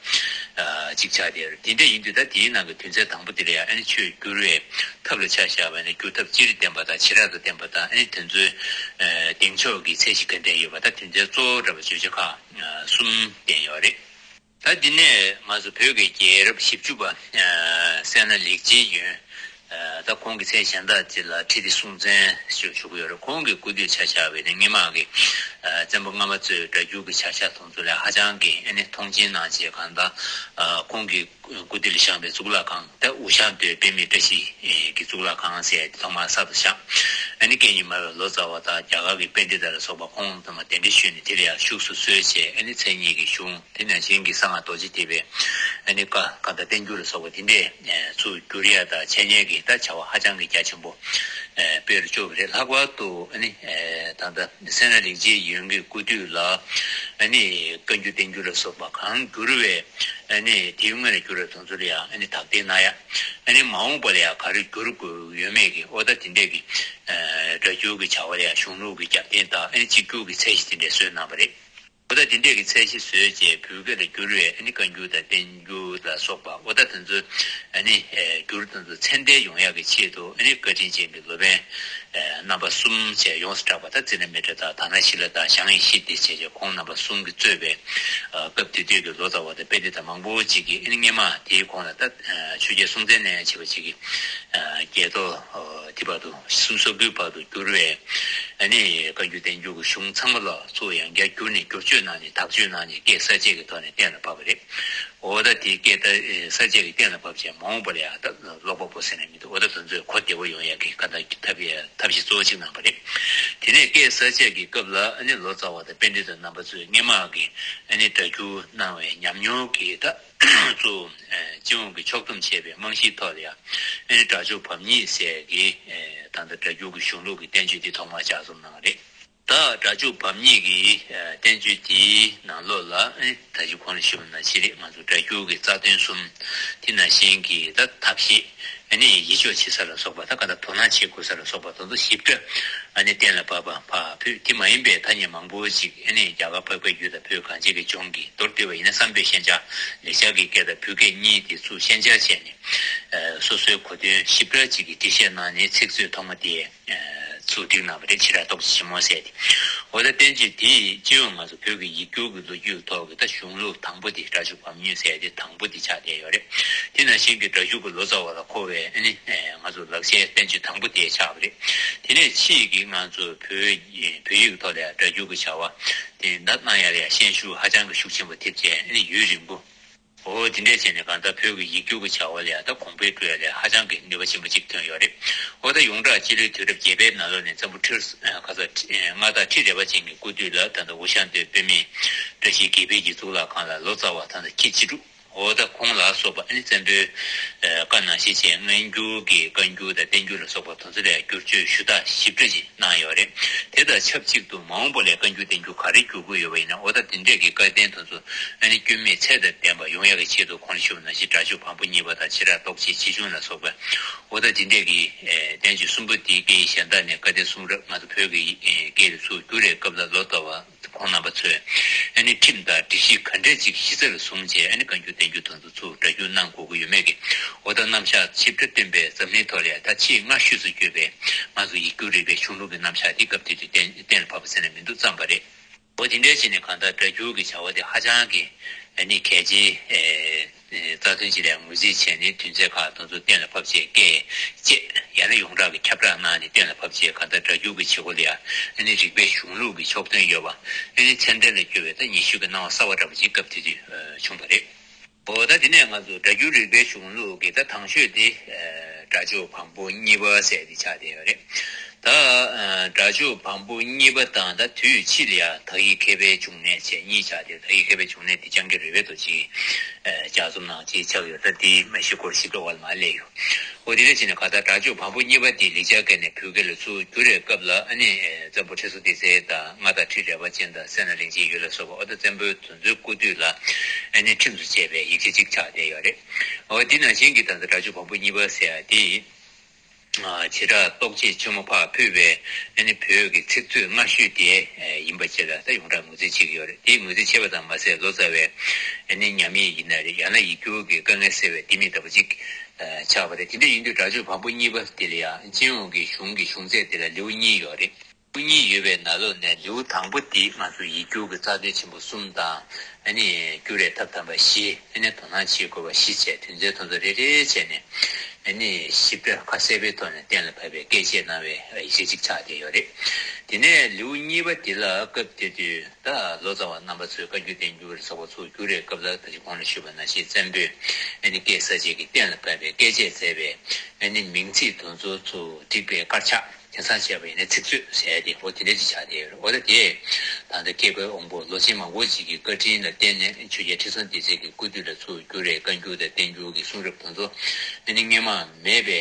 གཅིག་ཆགས་བསྡད་ཡོད་རེད། དེ་འདྲ་ཡིན་དུས་ད་དེའི་ནང་གི་དོན་ཚན་དང་པོ་དེ་ལ་ཡང་ཨ་ནི་ཆོས་བསྒྱུར་བའི་ཐབས། ལ་ཆ་བཞག་པ་ན་སྒྱུར་ཐབས་སྤྱིར་བསྟན་པ་དང་བྱེ་བྲག་ཏུ་བསྟན་པ་དང་ཨ་ནི་དེ་ཚོའི་ཨ་གདེང་འཇོག་གི་ཚད་གཞི་ག་འདྲ་ཡོད་པ་དང་དེ་ཚོའི་གཙོ་བོ་འདྲ་བ་བརྗོད་བྱ་ཁག་གསུམ་བསྟན་ཡོད་རེད། ད་འདི་ནས་ང་ཚོ་བོད་ཀྱི་རྒྱལ་རབས་བཞི་བཅུ་པ་སད་ན་ལེགས་མཇལ་ཡོན། ད་ཁོང་གི་མཚན་གཞན་དག་ཅིག་ལ་ཁྲི་ལྡེ་སྲོང་བཙན་ཞུ་ཞུ་གི་ཡོད་རེད། ཁོང་གི་སྐུ་དུས་ཆ་བཞག་པ་ན་སྔོན་མ་གི་བཙན་པོ་སྔ་མ་ཚོའི་སྒྲ་སྒྱུར་གྱི་བྱ་བཞག་དེ་ཚོ་ལ་ཧ་ཅང་གི་ཨ་ནི་མཐོང་ཆེན་གནང་བྱས་གང་ལྟར་ཁོང་གི་སྐུ་དུས་ལ་བཞེངས་པའི་གཙུག་ལག་ཁང་ད་འུ་ཤག་མདོའི་དཔེ་མེད་བཀྲ་ཤིས་ཀྱི་གཙུག་ལག་ཁང་ཟེར་ཡ་དེ་ཐོག་མར་གསར་དུ་བཞེངས། ཨ་ནི་སྐད་གཉིས་སྨྲ་བའི་ལོ་ཙཱ་བ་དང་རྒྱ་གར་གྱི་པཎྜི་ཏ་ལ་སོགས་པ་ཁོང་ཚང་མ་གདན་འདྲེན་ཞུས་ནས་དེ་ལ་ཡང་བཞུགས་སུ་གསོལ་བྱས། ཨ་ནི་མཚན་ཉིད་ཀྱི་གཞུང་དེ་ནང་བཞིན་གྱི་གསང་སྔགས་རྡོ་རྗེ་ཐེག་པའི་ཨ་ནི་བཀའ་བཀའ་དང་བསྟན་འགྱུར་ལ་སོགས་པ་དེ་འདྲས་ཚུར་བསྒྱུར་ཡ་དང་འཆད་ཉན་གྱི་ད་བྱ་བ་ཧ་ཅང་གི་རྒྱ་ཆེན་པོ་སྤེལ་རུ་བཅུག་པ་རེད། ལྷག་པར་དུ་ཨ་ནི་ད་ལྟ་སད་ན་ལེགས་མཇལ་ཡོན་གྱི་སྐུ་དུས་ལ་ཨ་ནི་བཀའ་འགྱུར་བསྟན་འགྱུར་ལ་སོགས་པ་གང་བསྒྱུར་བའི་ཨ་ནི་དེའི་སྔོན་ལ་བསྒྱུར་བའི་དོན་ཚུལ་ལ་ཡང་ཨ་ནི་དག་ཐེར་གནང་ཡ། ཨ་ནི་མ་འོངས་པ་ལ་ཡང་ག་རེ་བསྒྱུར་དགོས་ཡོད་མེད་ཀྱི་ཨོ་ད་དེ་འདྲས་ཀྱི་སྒྲ་སྒྱུར་གྱི་བྱ་བ་ལ་ཡང་གཞུང་ལུགས་ཀྱི་རྒྱབ་རྟེན་དང་ཨ་ནི་གཅིག་གྱུར་གྱི་ཚད་གཞི་དེ་འདྲས་བཟོས་གནང་བ་རེད། ཨོ་ད་དེ་འདྲས་ཀྱི་ཚད་གཞི་བཟོས་རྗེས་བོད་སྐད་ལ་བསྒྱུར་བའི་ཨ་ནི་བཀའ་འགྱུར་དང་བསྟན་འགྱུར་ལ་སོགས་པ་ཨོ་ད་དེ་ཚོ་ཨ་ནི་བསྒྱུར་དེ་ཚོ་ཚད་ལྡན་ཡོང་ཡག་གི་ཆེད་དུ་ཨ་ནི་བཀའ་དྲིན་ཅན་གྱི་སློབ་དཔོན་རྣམ་པ་གསུམ་བཅས་ཡོངས་སུ་གྲགས་པ་ད་ཙི་ན་མི་ཏྲ་དང་དྷ་ན་ཤི་ལ་དང་ཞང་ཡེ་ཤེས་ཏེ་བཅས་ཀྱི་ཁོང་རྣམ་པ་གསུམ་གྱིས་གཙོས་པའི་སྐབས་དེ་དུས་ཀྱི་ལོ་ཙཱ་བ་དང་པཎྜི་ཏ་མང་པོ་ཅིག་གིས་ཨ་ནི་སྔོན་མ་དེའི་གོང་ལ་ད་ཆོས་རྒྱལ་སྲོང་བཙན་ནས་བྱས་པ་ཅིག་གིས་བརྒྱད་ཐོག་དེ་བར་དུ་སུམ་ཅུ་སོ་དགུའི་བར་དུ་བསྒྱུར་བའི་ཨ་ནི་བཀའ་འགྱུར་བསྟན་འགྱུར་གྱི་གཞུང་ཚང་མ་ལ་ཚུར་ཡང་བསྐྱར་བསྒྱུར་ནས་བསྒྱུར་བཅོས་གནང་ནས་དག་བཅོས་གནང་ནས་སྐད་གསར་བཅད་ཀྱི་ཐོག་ནས་གཏན་ལ་ཕབ་པ་རེད། འོ་ད་དེ་སྐད་ད་གསར་བཅད་ཀྱི་གཏན་ལ་ཕབ་བྱས་མ་འོངས་པ་ལ་ཡང་ད་ཀློག་པ་པོ་ཟེར་ནས་མི་འདུག་འོ་ད་དེ་ཚོས་གོ་བདེ་པོ་ཡོང་ཡག་གི་ག་ད་ཐབས་ཡ་ཐབས་ཤེས་གཙོ་བོ་གཅིག་གནང་པ་རེད། དེ་ནས་སྐད་གསར་བཅད་ཀྱི་སྐབས་ལ་ཨ་ནི་ལོ་ཙཱ་བ་དང་པཎྜི་ཏ་རྣམ་པ་ཚོས་སྔོན་མ་གི་ཨ་ནི་སྒྲ་སྒྱུར་གནང་བའི་ཉམས་མྱོང་གི་ད་ཚུར་སྤྱི་ཡོངས་ཀྱི་ཕྱོགས་བསྡོམས་བྱས་པའི་རྨང་གཞིའི་ཐོག་ལ་ཡང་ཨ་ནི་སྒྲ་སྒྱུར་བམ་གཉིས་ཟེར་གྱི་ད་ལྟ་སྒྲ་སྒྱུར་གྱི་གཞུང་ལུགས་ཀྱི་བསྟན་བཅོས་འདི་ཐོག་མར་ལྗགས་རྩོམ་གནང་བ་རེད། ད་སྒྲ་སྒྱུར་བམ་གཉིས་ཀྱི་ཨ་བསྟན་བཅོས་དེའི་ནང་ལོགས་ལ་ཨ་ནི་ད་ཅི་གོང་ལ་ཞུས་པ་ནང་བཞིན་རེད། ང་ཚོ་སྒྲ་སྒྱུར་གྱི་རྩ་དོན་གསུམ་དེ་ནང་བཞིན་གྱི་ད་ཐབས་ཤེས་ཨ་ནི་ཡིད་འཇོག་བྱེད་ས་ལ་སོགས་པ་ད་ག་ད་དོ་སྣང་བྱེད་དགོས་ས་ལ་སོགས་པ་དེ་ཚོ་ཞིབ་ཕྲ་ཨ་ནི་གཏན་ལ་ཕབ་པ་ཕབ་ཕུལ། དེ་མ་ཡིན་པའི་ཐ་སྙད་མང་པོ་ཅིག་ཨ་ནི་རྒྱ་གར་བོད་སྐད་བརྒྱུད་དང་བོད་གངས་ཅན་གྱི་ལྗོངས་ཀྱི་མདོར་བསྡུས་པ་ཡིན་ན་བསམ་བོད་ཤན་སྦྱར་ལེགས་སྦྱར་གྱི་སྐད་དང་བོད་སྐད་གཉིས་དེ་ཚུར་ཤན་སྦྱར་བྱས་ནས་སོ་སོའི་གོ་དོན་ཞིབ་ཕྲ་ཅིག་གི་འགྲེལ་བཤད་གནང་ནས་ཚིག་མཛོད་ཐོག་མ་དེ། ཚུར་བསྒྲིགས་གནང་བ་རེད། བྱེ་བྲག་རྟོགས་བྱེད་ཆེན་མོ་ཟེར་ཏེ། འོ་ད་བསྟན་བཅོས་དེ་སྤྱི་ཡོངས་ང་ཚོ་བོད་ཀྱི་ཡིག་སྒྱུར་གྱི་ལོ་རྒྱུས་ཐོག་གི་ད་གཞུང་ལུགས་དང་པོ་དེ་སྒྲ་སྒྱུར་བམ་གཉིས་ཟེར་ཏེ་དང་པོ་དེ་ཆགས་བསྡད་ཡོད་རེད། དེ་ནང་བཞིན་གྱི་སྒྲ་སྒྱུར་གྱི་ལོ་ཙཱ་བ་ལ་མཁོ་བའི་ཨ་ནི་ང་ཚོ་ལག་ཆའི་བསྟན་བཅོས་དང་པོ་དེ་ཆགས་པ་རེད། དེ་ནས་ཕྱིས་ཀྱི་ང་ཚོ་བོད་བོད་ཡིག་ཐོག་ལ་ཡང་སྒྲ་སྒྱུར་གྱི་བྱ་བ་དེ་ད་གནང་ཡ་ལ་ཡང་ཤན་ཤུགས་ཧ་ཅང་གི་ཤུགས་ཆེན་པོ་ཐེབས་བྱས་ཨ་ནི་ཡུན་རིང་པོ། འོ་དེ་འདྲས་བྱས་ནས་གང་ལྟར་བོད་ཀྱི་ཡིག་སྒྱུར་གྱི་བྱ་བ་ལ་ཡང་ད་གོང་འཕེལ་འགྲོ་ཡ་ལ་ཧ་ཅང་གི་ནུས་པ་ཆེན་པོ་ཅིག་ཐོན་ཡོད་རེད། འོ་ད་ཡོངས་གྲགས་སྤྱི་ལོའི་དུས་རབས་བརྒྱད་པའི་ནང་ལོགས་ནས་བཙན་པོ་ཁྲི་ཁ་ས་མངའ་བདག་ཁྲི་རལ་པ་ཅན་གྱི་སྐུ་དུས་ལ་ད་ལྟ་འུ་ཤག་མདོའི་དཔེ་མེད་བཀྲ་ཤིས་དགེ་འཕེལ་གྱི་གཙུག་ལག་ཁང་ལ་ལོ་ཙཱ་བ་ད་ལྟ་ཁྱི་ཅི་ཀྲུག་འོ་ད་ཁོང་ལ་སོགས་པ་ཨ་ནི་བཙན་པོའི་བཀའ་ནང་བཞིན་བྱས་སྔ་འགྱུར་གྱི་བཀའ་འགྱུར་དང་བསྟན་འགྱུར་ལ་སོགས་པ་དེ་ཚོ་ལ་བསྒྱུར་བཅོས་ཞུ་དག་ཞིབ་ཕྲ་ཅིག་གནང་ཡོད་རེད། དེ་དང་ཆབས་ཅིག་ཏུ་མ་འོངས་པ་ལ་བཀའ་འགྱུར་བསྟན་འགྱུར་ག་རེ་བསྒྱུར་དགོས་ཡོད་པ་ཡིན་ན་འོ་ད་དེ་འདྲས་ཀྱི་བཀའ་བསྟན་དེ་ཚོ་ཨ་ནི་སྐྱོན་མེད་ཚད་དང་ལྡན་པ་ཡོང་ཡག་གི་ཆེད་དུ་གོང་ལ་ཞུས་པ་ནང་བཞིན་སྒྲ་སྒྱུར་བམ་པོ་གཉིས་པ་དང་བྱེ་བྲག་རྟོགས་བྱེད་ཆེ་ཆུང་ལ་སོགས་པ་འོ་ད་དེ་འདྲས་ཀྱི་བསྟན་བཅོས་གསུམ་པོ་དེའི་སྐད་ཡིག་གཞན་དག་ནས་བཀའ་བསྟན་གསུང་རབ་ང་ཚོ་བོད་ཀྱི་སྐད་ལ་ཚུར་བསྒྱུར་བའི་སྐབས་ལ་ལོ་ཙཱ་བ། ཁོང་རྣམ་པ་ཚོས་ཨ་ནི་ཁྲིམས་དང་སྒྲིག་གཞི་ག་འདྲ་ཅིག་གཞི་རྩ་ལ་བཟུང་བྱས་ཨ་ནི་བཀའ་འགྱུར་བསྟན་འགྱུར་དེ་ཚོ་ཚུར་སྒྲ་སྒྱུར་གནང་དགོས་ཀྱི་ཡོད་མེད་ཀྱི་འོ་ད་རྣམ་གཞག་ཞིབ་ཕྲ་བསྟན་པའི་འཛམ་གླིང་ཐོག་ལ་ཡང་ད་ཆེས་སྔ་ཤོས་སུ་གྱུར་པའི་ང་ཚོ་ཡིག་སྒྱུར་རིག་པའི་གཞུང་ལུགས་ཀྱི་རྣམ་གཞག་འདི་སྐབས་དེ་དུས་གཏན་གཏན་ལ་ཕབ་པ་ཟེར་ན་མི་འདུག་བརྩམས་པ་རེད། འོ་དེ་འདྲའི་ཕྱིར་ནས་གང་ལྟར་སྒྲ་སྒྱུར་གྱི་བྱ་བ་དེ་ཧ་ཅང་གི་ཨ་ནི་གལ་ཆེའི་རྩ་དོན་ཅིག་ལ་ངོས་འཛིན་བྱས་ནས་དོན་ཚན་ཁག་དེ་ཚོ་གཏན་ལ་ཕབ་བྱས་སྐད་བཅས་ཡང་ན་ཡོངས་གྲགས་ཀྱི་ཁྱབ་བསྒྲགས་གནང་ནས་གཏན་ལ་ཕབ་བྱས་གང་ལྟར་སྒྲ་སྒྱུར་གྱི་བྱེད་སྒོ་ལ་ཡང་ཨ་ནི་རིག་པའི་གཞུང་ལུགས་ཀྱི་ཕྱོགས་སྟོན་ཡོད་པ་ཨ་ནི་ཚད་ལྡན་ལ་གྱུར་པའི་ད་ཉེ་ཤོས་ཀྱི་སྣང་བ་གསར་བ་འདྲ་པོ་ཅིག་སྐབས་དེ་དུས་བྱུང་བ་རེད། འོ་ད་དེ་ནས་ང་ཚོ་སྒྲ་སྒྱུར་རིག་པའི་གཞུང་ལུགས་ཀྱི་ད་དང་ཤོས་དེ་སྒྲ་སྒྱུར་བམ་པོ་གཉིས་པ་ཟེར་དེ་ཆགས་བསྡད་ཡོད་རེད། ད་སྒྲ་སྒྱུར་བམ་པོ་གཉིས་པ་དང་ད་དུས་ཕྱིས་ལ་ཡང་དག་ཡིག་མཁས་པའི་འབྱུང་གནས་བཅས་གཉིས་ཆགས་ཏེ་དག་ཡིག་མཁས་པའི་འབྱུང་གནས་འདི་ལྕང་སྐྱ་རི་བོའི་རྡོ་རྗེས་ལྗགས་རྩོམ་གནང་ཅེས་ཆགས་ཡོད། ད་འདིའི་སྨྲ་ཤེས་སྐོར་ཞིབ་ཕྲ་བ་ལ་མ་སླེབས་ཡོད། འོ་དེ་འདྲ་བྱས་ནས་གང་ལྟར་སྒྲ་སྒྱུར་བམ་པོ་གཉིས་པ་འདི་ལེགས་སྦྱར་སྐད་ནས་བོད་སྐད་ལ་ཚུར་བསྒྱུར་བའི་སྐབས་ལ་ཨ་ནི་བཙན་པོ་ཁྲི་སྲོང་ལྡེ་བཙན་དང་མངའ་བདག་ཁྲི་རལ་པ་ཅན་དང་སད་ན་ལེགས་མཇལ་ཡོན་ལ་སོགས་པ་འོ་ད་བཙན་པོའི་དེ་ཚོའི་སྐུ་དུས་ལ་ཨ་ནི་ཁྲིམས་སུ་བཅད་པའི་ཡིག་ཆ་གཅིག་ཆགས་བསྡད་ཡོད་རེད། འོ་འདི་ནང་བཞིན་གྱི་ད་ལྟ་སྒྲ་སྒྱུར་བམ་པོ་གཉིས་པ་ཟེར་ཡ་དེ། བྱེ་བྲག་རྟོགས་བྱེད་ཆེན་མོ་ཕར་ཕུལ་བའི་ཨ་ནི་བོད་ཀྱི་ཚིག་མཛོད་སྔ་ཤོས་དེ་ཡིན་པ་བཅས་ལ་ད་ཡོངས་གྲགས་ངོས་འཛིན་བྱེད་ཀྱི་ཡོད་རེད། དེའི་ངོས་འཛིན་བྱས་པ་ཙམ་མ་ཟད་ལོ་ཙཱ་བའི་ཨ་ནི་ཉམས་ཡིག་ཡིན་ན་རེད། ཡང་ན་ཡིག་སྒྱུར་གྱི་དཀའ་ངལ་སེལ་བའི་ལྡེ་མིག་ལྟ་བུ་ཅིག་ ཆགས་པ་རེད། དེ་འདྲ་ཡིན་དུས་སྒྲ་སྦྱོར་བམ་པོ་གཉིས་པ་དེ་ལ་ཡང་སྤྱི་ཡོངས་ཀྱི་གཞུང་གི་གཞུང་ཚད་དེ་ལ་ལེའུ་གཉིས་ཡོད་རེད། ལེའུ་གཉིས་ཡོད་པའི་ནང་ལོགས་ནས་ལེའུ་དང་པོ་དེ་ང་ཚོ་ཡིག་སྒྱུར་གྱི་རྩ་དོན་ཆེན་པོ་གསུམ་དང་། ཨ་ནི་སྒྱུར་བའི་ཐབས་དམ་པ་བཞི། ཨ་ནི་དོ་སྣང་བྱེད་དགོས་པ་བཞི་བཅས་དོན་ཚན་དེ་ཚོ་རེ་རེ་བྱས་ནས། ཨ་ནི་ཞིབ་ཕྲ་ཁ་གསལ་པོའི་ཐོག་ནས་གཏན་ལ་ཕབ་པའི་བཀས་བཅད་གནང་བའི་ཡིག་ཆ་ཅིག་ཆགས་བསྡད་ཡོད་རེད། དེ་ནས་ལེའུ་གཉིས་པ་དེ་ལ་སྐབས་དེ་དུས་ད་ལོ་ཙཱ་བ་རྣམ་པ་ཚོས་བཀའ་འགྱུར་བསྟན་འགྱུར་ལ་སོགས་པ་ཚུར་བསྒྱུར་བའི་སྐབས་ལ་ད་ཅི་གོང་ལ་ཞུས་པ་ནང་བཞིན་བཙན་པོས་ཨ་ནི་བཀས་ས་བཅད་ཀྱིས་གཏན་ལ་ཕབ་པའི་བཀས་བཅད་མཛད་པའི་ཨ་ནི་མིང་ཚིག་དེ་ཚོ་ཚུར་བསྒྲིགས་པའི་དཀར་ཆག་དེང་སང་བྱས་པ་ཡིན་ན་ཚིག་མཛོད་ཟེར་ཏེ། འོ་དེ་འདྲ་ཅིག་ཆགས་བསྡད་ཡོད་རེད། འོ་ད་དེ་ད་ལྟ་སྐྱེ་རྒུའི་དབང་པོ་ལོ་ཆེན་མང་པོ་ཅིག་གི་བཀའ་དྲིན་ལ་བརྟེན་ནས་ཆོས་རྒྱལ་ཁྲི་སྲོང་ལྡེ་བཙན་གྱི་སྐུ་དུས་ལ་ཚུར་བསྒྱུར་བའི་བཀའ་འགྱུར་དང་བསྟན་འགྱུར་གྱི་གསུང་རབ་དེ་ཚོ་ཨ་ནི་སྔོན་མ་མེད་པའི་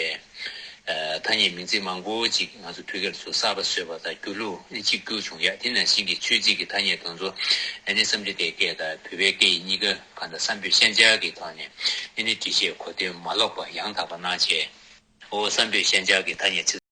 ཐ་སྙད་མིང་ཚིག་མང་པོ་ཅིག་ང་ཚོ་བོད་སྐད་ལ་ཚུར་གསར་པ་བཟོས་པ་དང་བསྒྱུར་ལུགས་ཨ་ནི་གཅིག་གྱུར་བྱུང་ཡ། དེ་ནང་བཞིན་གྱི་ཆོས་ཚིག་གི་ཐ་སྙད་དེ་ཚོ་ཨ་ནི་བསམ་གྲུབ་དེ་སྐད་དང་བོད་པའི་སྐད་ཡིག་གཉིས་ཀ་གང་ལྟར་བསམ་བོད་ཤན་སྦྱར་གྱི་ཐོག་ནས་ཨ་ནི་འགྲེལ་བཤད་གོ་དོན་མ་ལོག་པ་ཡང་དག་པ་གནང་བྱས། འོ་བསམ་བོད་ཤན་སྦྱར་གྱི་ཐ་སྙད་ཚིག